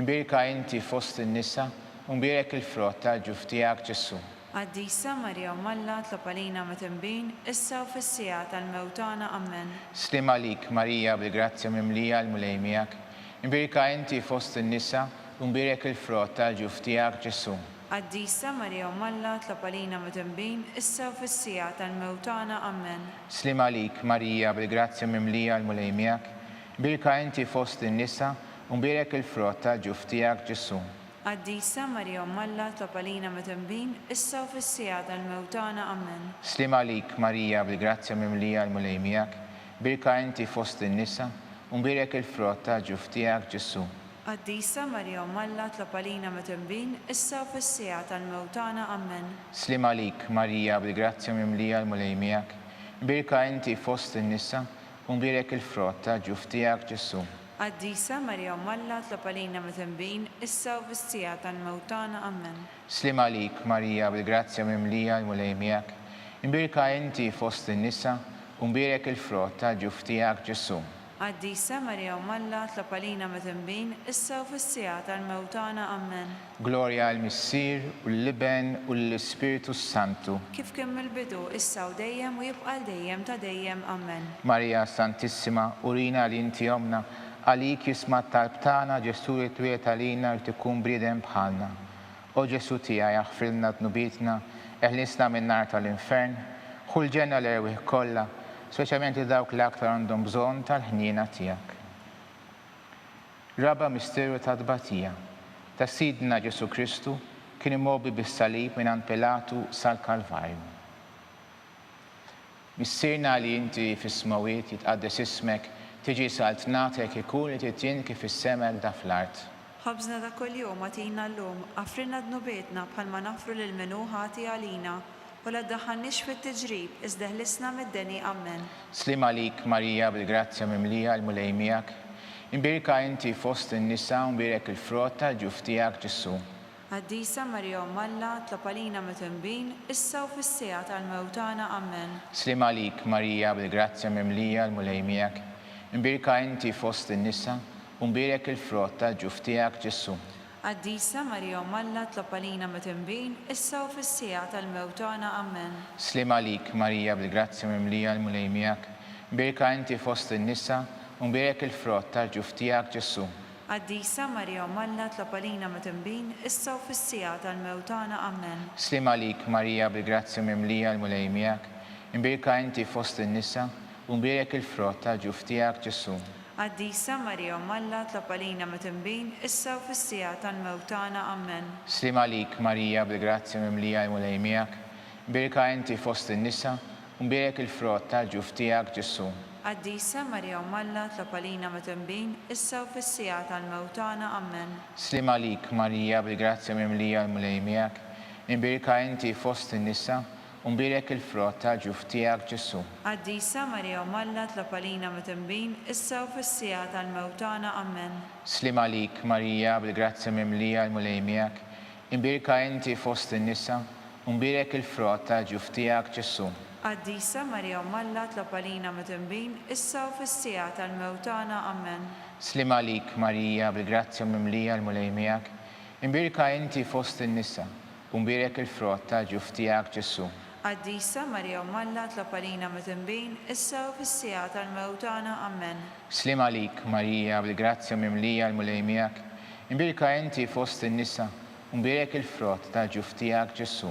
Speaker 2: Imbierka inti fost in-nisa, u mbierek il-frott tal-ġuf tiegħek, Ġesù.
Speaker 3: Qaddisa Marija Omm Alla, tlob għalina midinbin, issa u fis-siegħa tal-mewt tagħna. Ammen.
Speaker 2: Sliem għalik, Marija, bil-grazzja mimlija, l-Mulej miegħek. Imbierka inti fost in-nisa, u mbierek il-frott tal-ġuf tiegħek, Ġesù.
Speaker 3: Qaddisa Marija Omm Alla, tlob għalina midinbin, issa u fis-siegħa tal-mewt tagħna. Ammen.
Speaker 2: Sliem għalik, Marija, bil-grazzja mimlija, l-Mulej miegħek. Mbierka inti fost in-nisa, u mbierek il-frott tal-ġuf tiegħek, Ġesù.
Speaker 3: Qaddisa Marija Omm Alla, tlob għalina midinbin, issa u fis-siegħa tal-mewt tagħna. Ammen.
Speaker 2: Sliem għalik, Marija, bil-grazzja mimlija, l-Mulej miegħek. Mbierka inti fost in-nisa, u mbierek il-frott tal-ġuf tiegħek, Ġesù.
Speaker 3: Qaddisa Marija Omm Alla tlob għalina midinbin, issa u fis-siegħa tal-mewt tagħna. Ammen.
Speaker 2: Sliem għalik, Marija, bil-grazzja mimlija l-Mulej miegħek, mbierka inti fost in-nisa, u mbierek il-frott tal-ġuf tiegħek, Ġesù.
Speaker 3: Qaddisa Marija Omm Alla tlob għalina midinbin, issa u fis-siegħa tal-mewt tagħna. Ammen.
Speaker 2: Sliem għalik, Marija, bil-grazzja mimlija l-Mulej miegħek, imbierka inti fost in-nisa, u mbierek il-frott tal-ġuf tiegħek, Ġesù.
Speaker 3: Qaddisa Marija Omm Alla, tlob għalina midinbin, issa u fis-siegħa tal-mewt tagħna. Ammen.
Speaker 2: Glorja għall-Missier, u lill-Iben, u lill-Ispirtu s-Santu.
Speaker 3: Kif kien mill-bidu, issa u dejjem, u jibqa' għal dejjem ta' dejjem. Ammen.
Speaker 2: Marija Santissima, urina li inti Ommna, għalik jisma' t-talb tagħna, Ġesù li twieled għalina jrid ikun bniedem bħalna. O Ġesù tiegħi aħfrilna dnubietna, eħlisna min-nar tal-infern, ħu l-ġenna l-erwieħ kollha, speċjalment lil dawk li aktar għandhom bżonn tal-ħniena tiegħek. Raba' misteru ta' tbatija, ta' Sidna Ġesù Kristu kien imgħobbi bis-salib mingħand Pilatu sal-Kalvarju. Missierna li inti fis-smewwiet, jitqaddes ismek, tiġi saltnatek, ikun li trid int kif fis-sema hekk da fl-art.
Speaker 3: Ħobżna ta' kuljum agħtina llum, aghfrilna dnubietna bħalma naghfru lil min hu ħati għalina, u la ddaħħalniex fit-tiġrib, iżda eħlisna mid-deni. Ammen.
Speaker 2: Sliem għalik Marija bil-grazzja mimlija l-Mulej miegħek, imbierka inti fost in-nisa u mbierek il-frott tal-ġuf tiegħek Ġesù.
Speaker 3: Qaddisa Marija Omm Alla, tlob għalina midinbin, issa u fis-siegħa tal-mewt tagħna. Ammen.
Speaker 2: Sliem għalik Marija bil-grazzja mimlija l-Mulej miegħek, imbierka inti fost in-nisa u mbierek il-frott tal-ġuf tiegħek Ġesù.
Speaker 3: Qaddisa Marija Omm Alla, tlob għalina midinbin, issa u fis-siegħa tal-mewt tagħna. Ammen.
Speaker 2: Sliem għalik Marija bil-grazzja mimlija l-Mulej miegħek, imbierka inti fost in-nisa u mbierek il-frott tal-ġuf tiegħek Ġesù.
Speaker 3: Qaddisa Marija Omm Alla tlob għalina midinbin, issa u fis-siegħa tal-mewt tagħna. Ammen.
Speaker 2: Sliem għalik Marija bil-grazzja mimlija l-Mulej miegħek, imbierka inti fost in-nisa, u mbierek il-frott tal-ġuf tiegħek Ġesù.
Speaker 3: Qaddisa Marija Omm Alla tlob għalina midinbin, issa u fis-siegħa tal-mewt tagħna. Ammen.
Speaker 2: Sliem għalik Marija bil-grazzja mimlija l-Mulej miegħek, imbierka inti fost in-nisa, u mbierek il-frott tal-ġuf tiegħek Ġesù.
Speaker 3: Qaddisa Marija Omm Alla, tlob għalina midinbin, issa u fis-siegħa tal-mewt tagħna. Ammen.
Speaker 2: Sliem għalik, Marija, bil-grazzja mimlija l-Mulej miegħek, imbierka inti fost in-nisa, u mbierek il-frott tal-ġuf tiegħek, Ġesù.
Speaker 3: Qaddisa Marija Omm Alla, tlob għalina midinbin, issa u fis-siegħa tal-mewt tagħna. Ammen.
Speaker 2: Sliem għalik, Marija, bil-grazzja mimlija l-Mulej miegħek, imbierka inti fost in-nisa, U mbierek il-frott tal-ġuf tiegħek, Ġesù.
Speaker 3: Qaddisa Marija Omm Alla tlob għalina midinbin, issa u fis-siegħa tal-mewt tagħna. Ammen.
Speaker 2: Sliem għalik, Marija, bil-grazzja mimlija l-Mulej miegħek, imbierka inti fost in-nisa, u mbierek il-frott tal-ġuf tiegħek, Ġesù.
Speaker 3: Qaddisa Marija Omm Alla tlob għalina midinbin, issa u fis-siegħa tal-mewt tagħna. Ammen.
Speaker 2: Sliem għalik, Marija, bil-grazzja mimlija l-Mulej miegħek, imbierka inti fost in-nisa, U mbierek il-frott tal-ġuf tiegħek, Ġesù.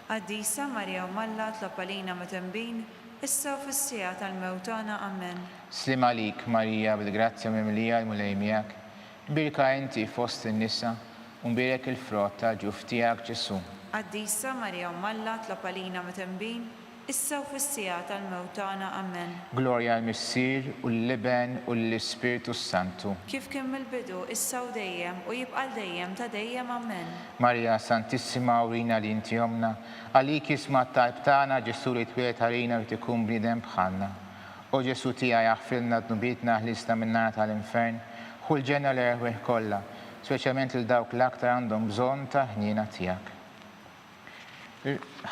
Speaker 3: Qaddisa Marija Omm Alla tlob għalina midinbin, issa u fis-siegħa tal-mewt tagħna. Ammen.
Speaker 2: Sliem għalik, Marija, bil-grazzja mimlija l-Mulej miegħek, imbierka inti fost in-nisa, u mbierek il-frott tal-ġuf tiegħek, Ġesù.
Speaker 3: Qaddisa Marija Omm Alla tlob għalina midinbin, issa u fis-siegħa tal-mewt tagħna. Ammen.
Speaker 2: Glorja għall-Missier, u lill-Iben, u lill-Ispirtu s-Santu.
Speaker 3: Kif kien mill-bidu, issa u dejjem, u jibqa' għal dejjem ta' dejjem. Ammen.
Speaker 2: Marija Santissima urina li inti Ommna, għalik jisma' t-talb tagħna, Ġesù li twieled għalina jrid ikun bniedem bħalna. O Ġesù tiegħi aħfrilna dnubietna ħlisna min-nar tal-infern, ħu l-ġenna l-erwieħ kollha, speċjalment lil dawk l-aktar għandhom bżonn tal-ħniena tiegħek.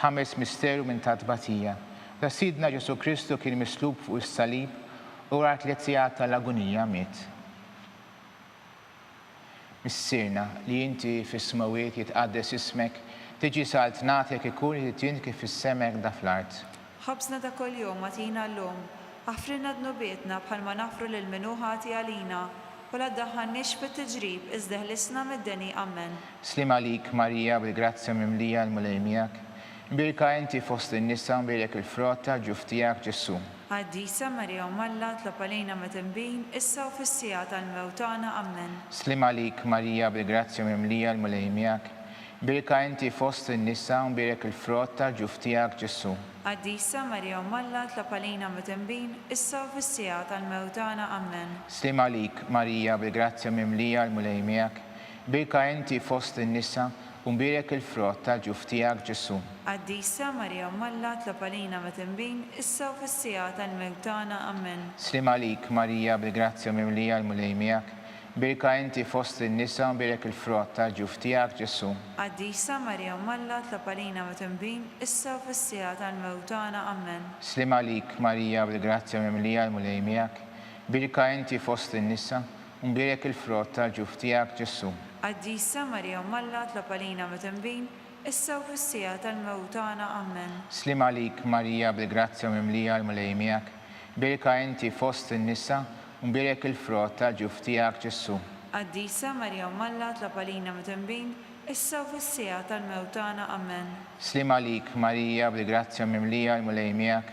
Speaker 2: Ħames misteru minn tat-tbatija, meta Sidna Ġesù Kristu kien mislub fuq is-salib u wara tliet sigħat tal-agunija miet. Missierna, li inti fis-smewwiet jitqaddes ismek, tiġi saltnatek ikun li trid int kif fis-sema hekk da fl-art.
Speaker 3: Ħobżna ta' kuljum agħtina llum. Aħfrilna dnubietna bħalma naħfru lil min hu ħati għalina, u la ddaħħalniex fit-tiġrib iżda eħlisna mid-deni. Ammen.
Speaker 2: Sliem għalik Marija bil-grazzja mimlija l-Mulej miegħek, imbierka inti fost in-nisa u mbierek il-frott tal-ġuf tiegħek Ġesù.
Speaker 3: Qaddisa Marija Omm Alla tlob għalina midinbin issa u fis-siegħa tal-mewt tagħna. Ammen.
Speaker 2: Sliem għalik Marija bil-grazzja mimlija l-Mulej miegħek, imbierka inti fost in-nisa u mbierek il-frott tal-ġuf tiegħek Ġesù.
Speaker 3: Qaddisa Marija Omm Alla tlob għalina midinbin issa u fis-siegħa tal-mewt tagħna. Ammen.
Speaker 2: Sliem għalik Marija bil-grazzja mimlija l-Mulej miegħek, imbierka inti fost in-nisa u mbierek il-frott tal-ġuf tiegħek Ġesù.
Speaker 3: Qaddisa Marija Omm Alla tlob għalina midinbin issa u fis-siegħa tal-mewt tagħna. Ammen.
Speaker 2: Sliem għalik Marija bil-grazzja mimlija l-Mulej miegħek, Imbierka inti fost in-nisa u mbierek il-frott tal-ġuf tiegħek, Ġesù.
Speaker 3: Qaddisa Marija Omm Alla tlob għalina midinbin, issa u fis-siegħa tal-mewt tagħna. Ammen.
Speaker 2: Sliem għalik Marija bil-grazzja mimlija l-Mulej miegħek, imbierka inti fost in-nisa u mbierek il-frott tal-ġuf tiegħek, Ġesù.
Speaker 3: Qaddisa Marija Omm Alla tlob għalina midinbin, issa u fis-siegħa tal-mewt tagħna. Ammen.
Speaker 2: Sliem għalik Marija bil-grazzja mimlija l-Mulej miegħek, imbierka inti fost in-nisa U mbierek il-frott tal-ġuf tiegħek, Ġesù.
Speaker 3: Qaddisa Marija Omm Alla tlob għalina midinbin, issa u fis-siegħa tal-mewt tagħna. Ammen.
Speaker 2: Sliem għalik Marija bil-grazzja mimlija l-Mulej miegħek,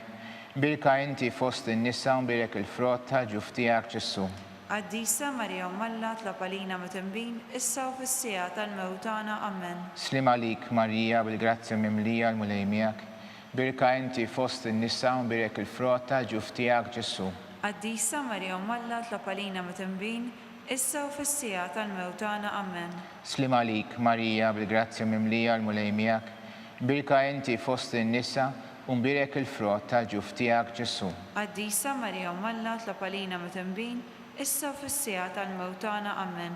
Speaker 2: imbierka inti fost in-nisa u mbierek il-frott tal-ġuf tiegħek, Ġesù.
Speaker 3: Qaddisa Marija Omm Alla tlob għalina midinbin, issa u fis-siegħa tal-mewt tagħna. Ammen.
Speaker 2: Sliem għalik Marija bil-grazzja mimlija l-Mulej miegħek, Bierka inti fost in-nisa u mbierek il-frott tal-ġuf tiegħek, Ġesù.
Speaker 3: Qaddisa Marija Omm Alla tlob għalina midinbin, issa u fis-siegħa tal-mewt tagħna. Ammen.
Speaker 2: Sliem għalik, Marija, bil-grazzja mimlija l-Mulej miegħek, imbierka inti fost in-nisa u mbierek il-frott tal-ġuf tiegħek, Ġesù.
Speaker 3: Qaddisa Marija Omm Alla tlob għalina midinbin, issa u fis-siegħa tal-mewt tagħna. Ammen.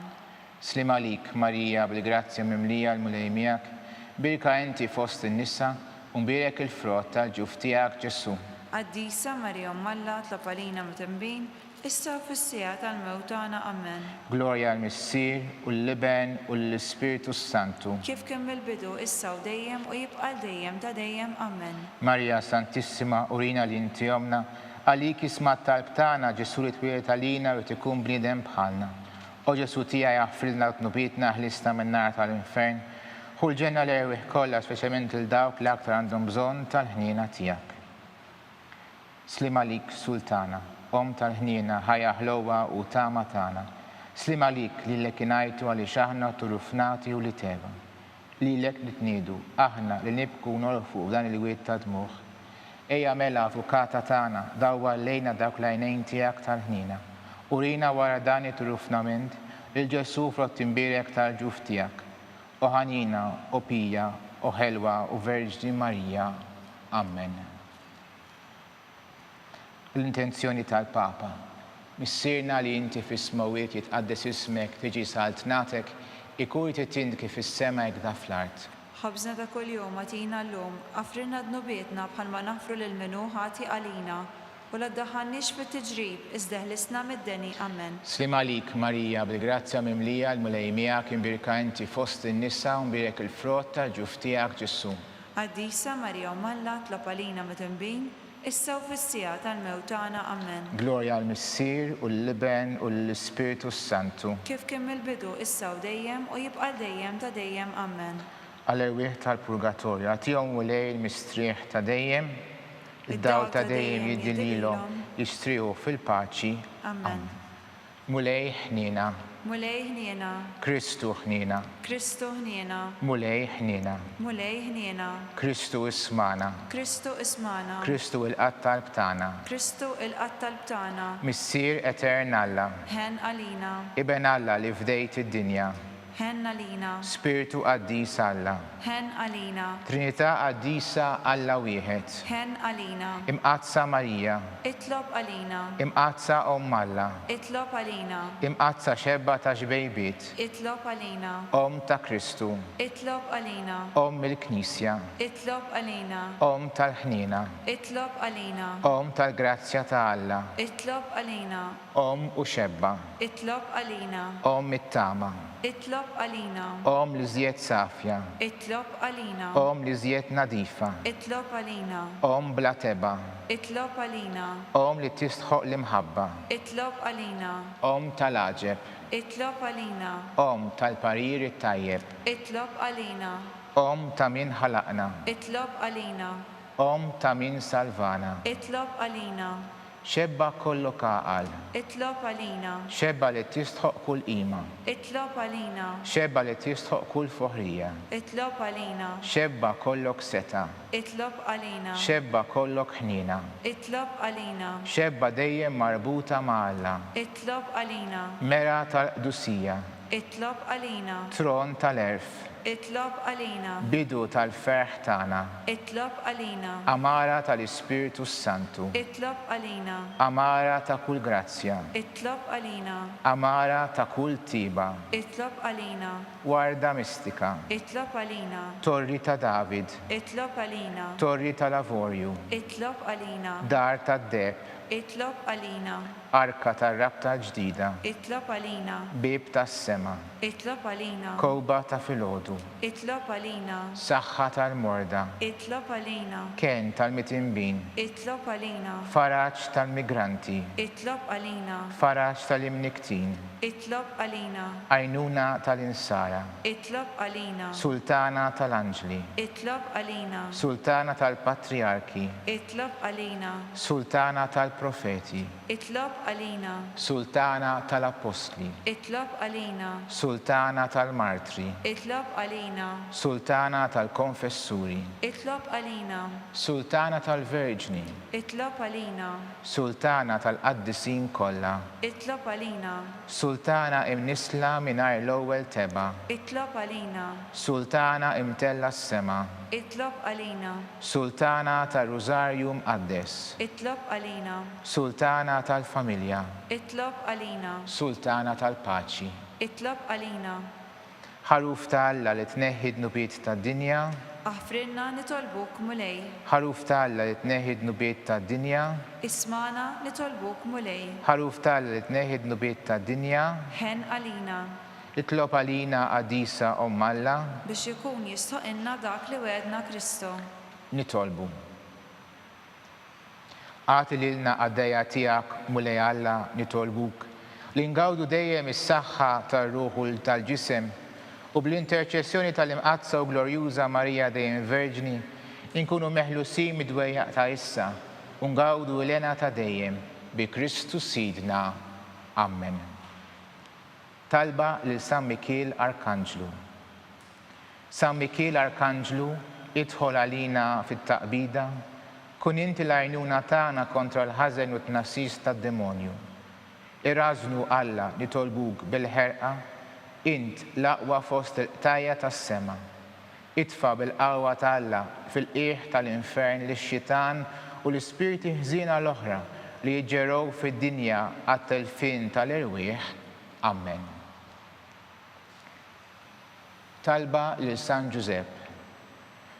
Speaker 2: Sliem għalik, Marija, bil-grazzja mimlija l-Mulej miegħek, bierka inti fost in-nisa u mbierek il-frott tal-ġuf tiegħek, Ġesù.
Speaker 3: Qaddisa Marija Omm Alla tlob għalina midinbin, issa u fis-siegħa tal-mewt tagħna. Ammen.
Speaker 2: Glorja għall-Missier, u lill-Iben, u lill-Ispirtu s-Santu.
Speaker 3: Kif kien mill-bidu, issa u dejjem, u jibqa' għal dejjem ta' dejjem. Ammen.
Speaker 2: Marija Santissima, urina li inti Ommna, għalik jisma' t-talb tagħna, Ġesù li twieled għalina jrid ikun bniedem bħalna. O Ġesù tiegħi aħfrilna dnubietna ħlisna min-nar tal-infern. Ħu l-ġenna l-erwieħ kollha speċjalment lil dawk li aktar għandhom bżonn tal-ħniena tiegħek. Sliem għalik Sultana, Omm tal-ħniena, ħajja ħlewwa u tama tagħna. Sliem għalik, lilek ingħajtu għaliex aħna turufnati u liteva. Lilek nitniedu, aħna li nibku u norfu f'dan il-wied ta' dmugħ. Ejja mela, Avukata tagħna, dawwar lejna dawk l-għajnejn tiegħek tal-ħniena. Urina wara dan it-turufnament, lil Ġesù frott imbierek tal-ġuf tiegħek. O ħanina, o pija, o ħelwa u Verġni Marija. Ammen. L-intenzjoni tal-Papa. Missierna li inti fis-smewwiet jitqaddes ismek, tiġi saltnatek, ikun li trid int kif fis-sema hekk da fl-art.
Speaker 3: Ħobżna ta' kuljum agħtina llum, aghfrilna dnubietna bħalma naħfru lil min hu ħati għalina, u la ddaħħalniex fit-tiġrib, iżda eħlisna mid-deni. Ammen.
Speaker 2: Sliem għalik, Marija, bil-grazzja mimlija, l-Mulej miegħek, imbierka inti fost in-nisa u mbierek il-frott tal-ġuf tiegħek, Ġesù.
Speaker 3: Qaddisa Marija Omm Alla tlob għalina midinbin, issa u fis-siegħa tal-mewt tagħna. Ammen.
Speaker 2: Glorja għall-Missier, u lill-Iben, u lill-Ispirtu s-Santu.
Speaker 3: Kif kien mill-bidu, issa u dejjem, u jibqa' għal dejjem ta' dejjem. Ammen.
Speaker 2: Għall-erwieħ tal-purgatorju, agħtihom Mulej il-mistrieħ ta' dejjem, id-dawl ta' dejjem jiddi lilhom, jistrieħu fil-paċi.
Speaker 3: Ammen.
Speaker 2: Mulej ħniena.
Speaker 3: Mulej ħniena.
Speaker 2: Kristu ħniena.
Speaker 3: Kristu ħniena.
Speaker 2: Mulej ħniena.
Speaker 3: Mulej ħniena.
Speaker 2: Kristu ismagħna.
Speaker 3: Kristu ismagħna.
Speaker 2: Kristu ilqa' t-talb tagħna.
Speaker 3: Kristu ilqa' t-talb tagħna.
Speaker 2: Missier etern Alla.
Speaker 3: Ħenn għalina.
Speaker 2: Iben Alla li fdejt id-dinja.
Speaker 3: Ħenn għalina.
Speaker 2: Spirtu Qaddis Alla.
Speaker 3: Ħenn għalina.
Speaker 2: Trinità Qaddisa Alla wieħed.
Speaker 3: Ħenn għalina.
Speaker 2: Imqaddsa Marija.
Speaker 3: Itlob għalina.
Speaker 2: Imqaddsa Omm Alla.
Speaker 3: Itlob għalina.
Speaker 2: Imqaddsa xebba ta' xbejbiet.
Speaker 3: Itlob għalina.
Speaker 2: Omm ta' Kristu.
Speaker 3: Itlob għalina.
Speaker 2: Omm il-Knisja.
Speaker 3: Itlob għalina.
Speaker 2: Omm tal-ħniena.
Speaker 3: Itlob għalina.
Speaker 2: Omm tal-grazzja ta' Alla.
Speaker 3: Itlob għalina.
Speaker 2: Omm u xebba.
Speaker 3: Itlob għalina.
Speaker 2: Omm it-tama.
Speaker 3: Itlob għalina.
Speaker 2: Omm l-iżjed safja.
Speaker 3: Itlob għalina.
Speaker 2: Omm l-iżjed nadifa.
Speaker 3: Itlob għalina.
Speaker 2: Omm bla tebgħa.
Speaker 3: Itlob għalina.
Speaker 2: Omm li tistħoqq l-imħabba.
Speaker 3: Itlob għalina.
Speaker 2: Omm tal-għaġeb.
Speaker 3: Itlob għalina.
Speaker 2: Omm tal-parir it-tajjeb.
Speaker 3: Itlob għalina.
Speaker 2: Omm ta' min ħalaqna.
Speaker 3: Itlob għalina.
Speaker 2: Omm ta' min salvana.
Speaker 3: Itlob għalina.
Speaker 2: Xebba kollok għaqal.
Speaker 3: Itlob għalina.
Speaker 2: Xebba li tistħoqq kull qima.
Speaker 3: Itlob għalina.
Speaker 2: Xebba li tistħoqq kull foħrija.
Speaker 3: Itlob għalina.
Speaker 2: Xebba kollok setgħa.
Speaker 3: Itlob għalina.
Speaker 2: Xebba kollok ħniena.
Speaker 3: Itlob għalina.
Speaker 2: Xebba dejjem marbuta ma' Alla.
Speaker 3: Itlob għalina.
Speaker 2: Mera tal-qdusija.
Speaker 3: Itlob għalina.
Speaker 2: Tron tal-għerf.
Speaker 3: Itlob għalina.
Speaker 2: Bidu tal-ferħ tagħna.
Speaker 3: Itlob għalina.
Speaker 2: Għamara tal-Ispirtu s-Santu.
Speaker 3: Itlob għalina.
Speaker 2: Għamara ta' kull grazzja.
Speaker 3: Itlob għalina.
Speaker 2: Għamara ta' kull tiba.
Speaker 3: Itlob għalina.
Speaker 2: Warda mistika.
Speaker 3: Itlob għalina.
Speaker 2: Torri ta' David.
Speaker 3: Itlob għalina.
Speaker 2: Torri tal-avorju.
Speaker 3: Itlob għalina.
Speaker 2: Dar tad-deheb.
Speaker 3: Itlob għalina.
Speaker 2: Arka tar-Rabta l-Ġdida.
Speaker 3: Itlob għalina.
Speaker 2: Bieb tas-sema.
Speaker 3: Itlob għalina.
Speaker 2: Kewba ta' filgħodu.
Speaker 3: Itlob għalina.
Speaker 2: Saħħa tal-morda.
Speaker 3: Itlob għalina.
Speaker 2: Kenn tal-mitinbin.
Speaker 3: Itlob għalina.
Speaker 2: Faraġ tal-migranti.
Speaker 3: Itlob għalina.
Speaker 2: Faraġ tal-imnikktin.
Speaker 3: Itlob għalina.
Speaker 2: Għajnuna tal-insara.
Speaker 3: Itlob għalina.
Speaker 2: Sultana tal-anġli.
Speaker 3: Itlob għalina.
Speaker 2: Sultana tal-patrijarki.
Speaker 3: Itlob għalina.
Speaker 2: Sultana tal-profeti.
Speaker 3: Itlob għalina.
Speaker 2: Sultana tal-Appostli.
Speaker 3: Itlob għalina.
Speaker 2: Sultana tal-Martri.
Speaker 3: Itlob għalina.
Speaker 2: Sultana tal-Konfessuri.
Speaker 3: Itlob għalina.
Speaker 2: Sultana tal-Verġni.
Speaker 3: Itlob għalina.
Speaker 2: Sultana tal-Qaddisin kollha.
Speaker 3: Itlob għalina.
Speaker 2: Sultana imnissla mingħajr l-ewwel tebgħa.
Speaker 3: Itlob għalina.
Speaker 2: Sultana imtellgħa s-sema.
Speaker 3: Itlob għalina.
Speaker 2: Sultana tar-Rużarju Mqaddes.
Speaker 3: Itlob għalina.
Speaker 2: Sultana tal-familja.
Speaker 3: Itlob għalina.
Speaker 2: Sultana tal-paċi.
Speaker 3: Itlob għalina.
Speaker 2: Ħaruf ta' Alla li tneħħi d-dnubiet tad-dinja.
Speaker 3: Aħfrilna nitolbuk Mulej.
Speaker 2: Ħaruf ta' Alla li tneħħi d-dnubiet tad-dinja.
Speaker 3: Ismagħna nitolbuk Mulej.
Speaker 2: Ħaruf ta' Alla li tneħħi d-dnubiet tad-dinja.
Speaker 3: Ħenn għalina.
Speaker 2: Itlob għalina Qaddisa Omm Alla.
Speaker 3: Biex ikun jistħoqilna dak li wegħedna Kristu.
Speaker 2: Nitolbu. Agħti lilna qaddejja tiegħek, Mulej Alla, nitolbuk, li ngawdu dejjem is-saħħa tar-ruħ u tal-ġisem, u bl-interċessjoni tal-Imqaddsa u Glorjuża Marija dejjem Verġni, inkunu meħlusin mid-dwejjaq ta' issa u ngawdu l-hena ta' dejjem, bi Kristu Sidna. Ammen. Talba lil San Mikiel Arkanġlu. San Mikiel Arkanġlu, idħol għalina fit-taqbida, kun inti l-għajnuna tagħna kontra l-ħażen u t-tnassis tad-demonju. Irażżnu, Alla, nitolbuk bil-ħerqa, int l-aqwa fost il-qtajja' tas-sema. Itfa' bil-qawwa ta' Alla fil-qiegħ tal-infern lix-xitan u l-ispirti ħżiena l-oħra li jiġġerow fid-dinja għat-telfien tal-erwieħ. Ammen. Talba lil San Ġużepp.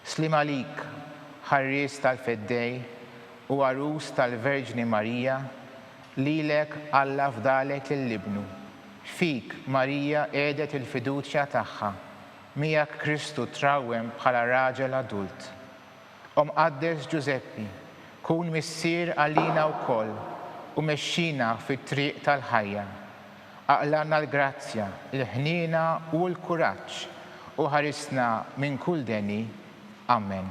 Speaker 2: Sliem għalik, ħarries tal-Feddej u għarus tal-Verġni Marija, lilek Alla fdalek lil Ibnu. Fik Marija qiegħdet il-fiduċja tagħha, miegħek Kristu trawwem bħala raġel adult. O Mqaddes Ġużeppi, kun missier għalina wkoll u mexxina fit-triq tal-ħajja. Aqlagħna l-grazzja, il-ħniena u l-kuraġġ u ħarisna minn kull deni. Ammen.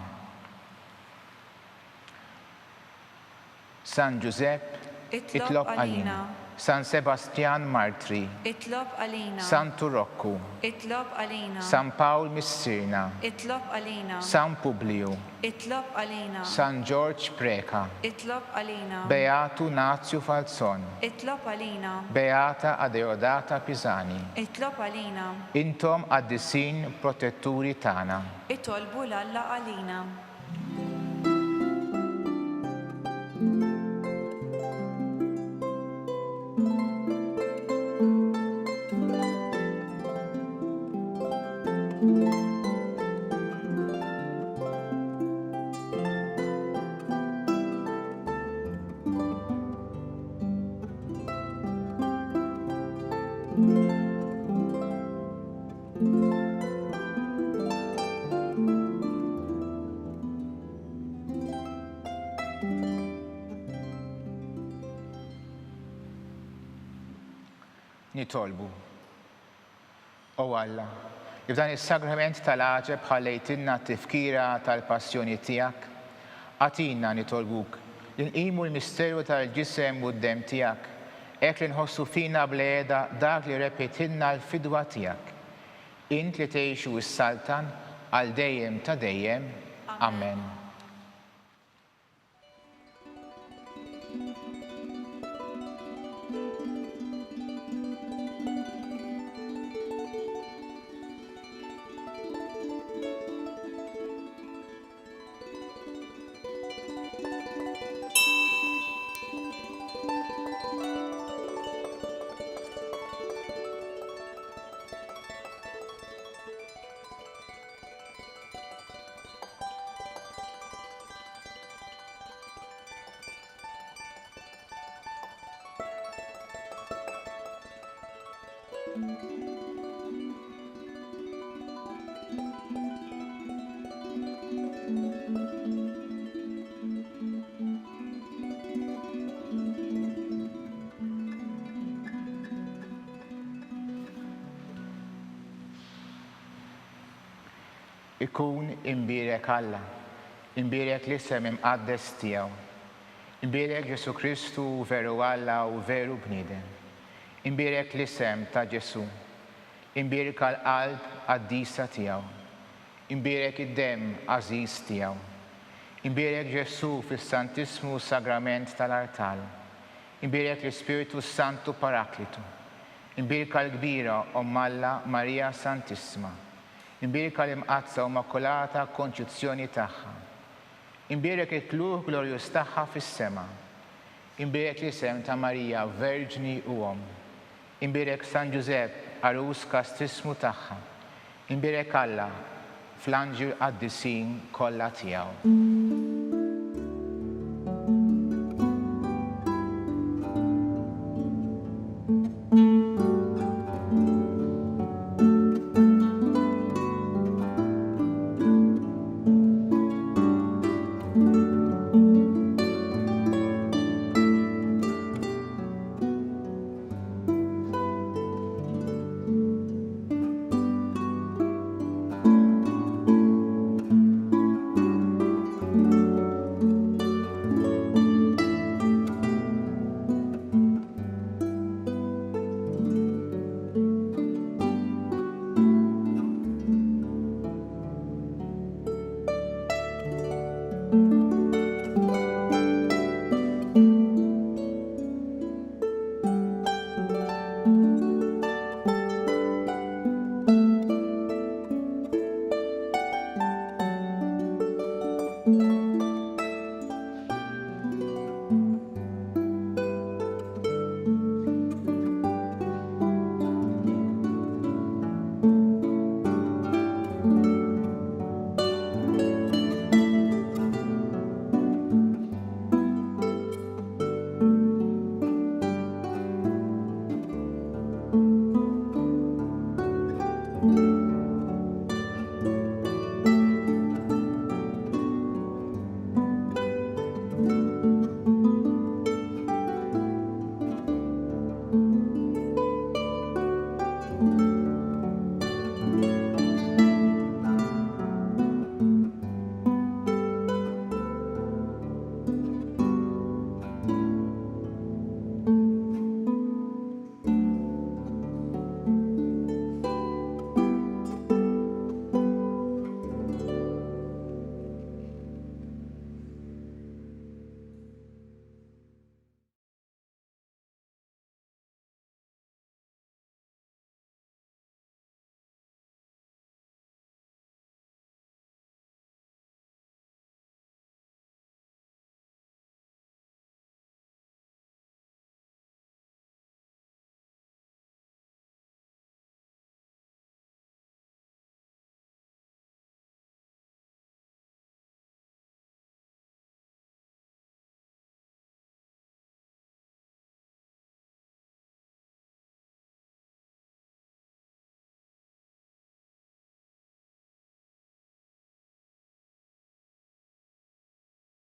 Speaker 2: San Ġużepp.
Speaker 3: Itlob għalina.
Speaker 2: San Sebastjan Martri.
Speaker 3: Itlob għalina.
Speaker 2: Santu Rokku.
Speaker 3: Itlob għalina.
Speaker 2: San Pawl Missierna.
Speaker 3: Itlob għalina.
Speaker 2: San Publiju.
Speaker 3: Itlob għalina.
Speaker 2: San Ġorġ Preca.
Speaker 3: Itlob għalina.
Speaker 2: Beatu Nazju Falzon.
Speaker 3: Itlob għalina.
Speaker 2: Beata Adeodata Pisani.
Speaker 3: Itlob għalina.
Speaker 2: Intom qaddisin protetturi tagħna.
Speaker 3: Itolbu 'l Alla għalina.
Speaker 2: Nitolbu. O Alla, li f'dan is-sagrament tal-għaġeb ħallejtilna t-tifkira tal-passjoni tiegħek, agħtina, nitolbuk, li nqimu l-misteru tal-ġisem u d-demm tiegħek, hekk li nħossu fina bl-qiegħda dak li rebħitilna l-fidwa tiegħek. Int li tgħix u ssaltan għal dejjem ta' dejjem. Amen. Ikun imbierek Alla, imbierek l-isem imqaddes tiegħu. Imbierek Ġesù Kristu, veru Alla u veru bniedem. Imbierek l-isem ta' Ġesù. Imbierka l-qalb qaddisa tiegħu. Imbierek id-demm għażiż tiegħu. Imbierek Ġesù fis-Santissmu Sagrament tal-Artal. Imbierek l-Ispirtu s-Santu Paraklitu. Imbierka l-kbira Omm Alla Marija Santissima. Imbierka l-Imqaddsa u Immakulata Konċizzjoni tagħha. Imbierek it-tlugħ glorjuż tagħha fis-sema. Imbierek l-isem ta' Marija Verġni u Omm. Imbierek San Ġużepp, għarus kastissmu tagħha. Imbierek Alla fl-anġli u l-qaddisin kollha tiegħu.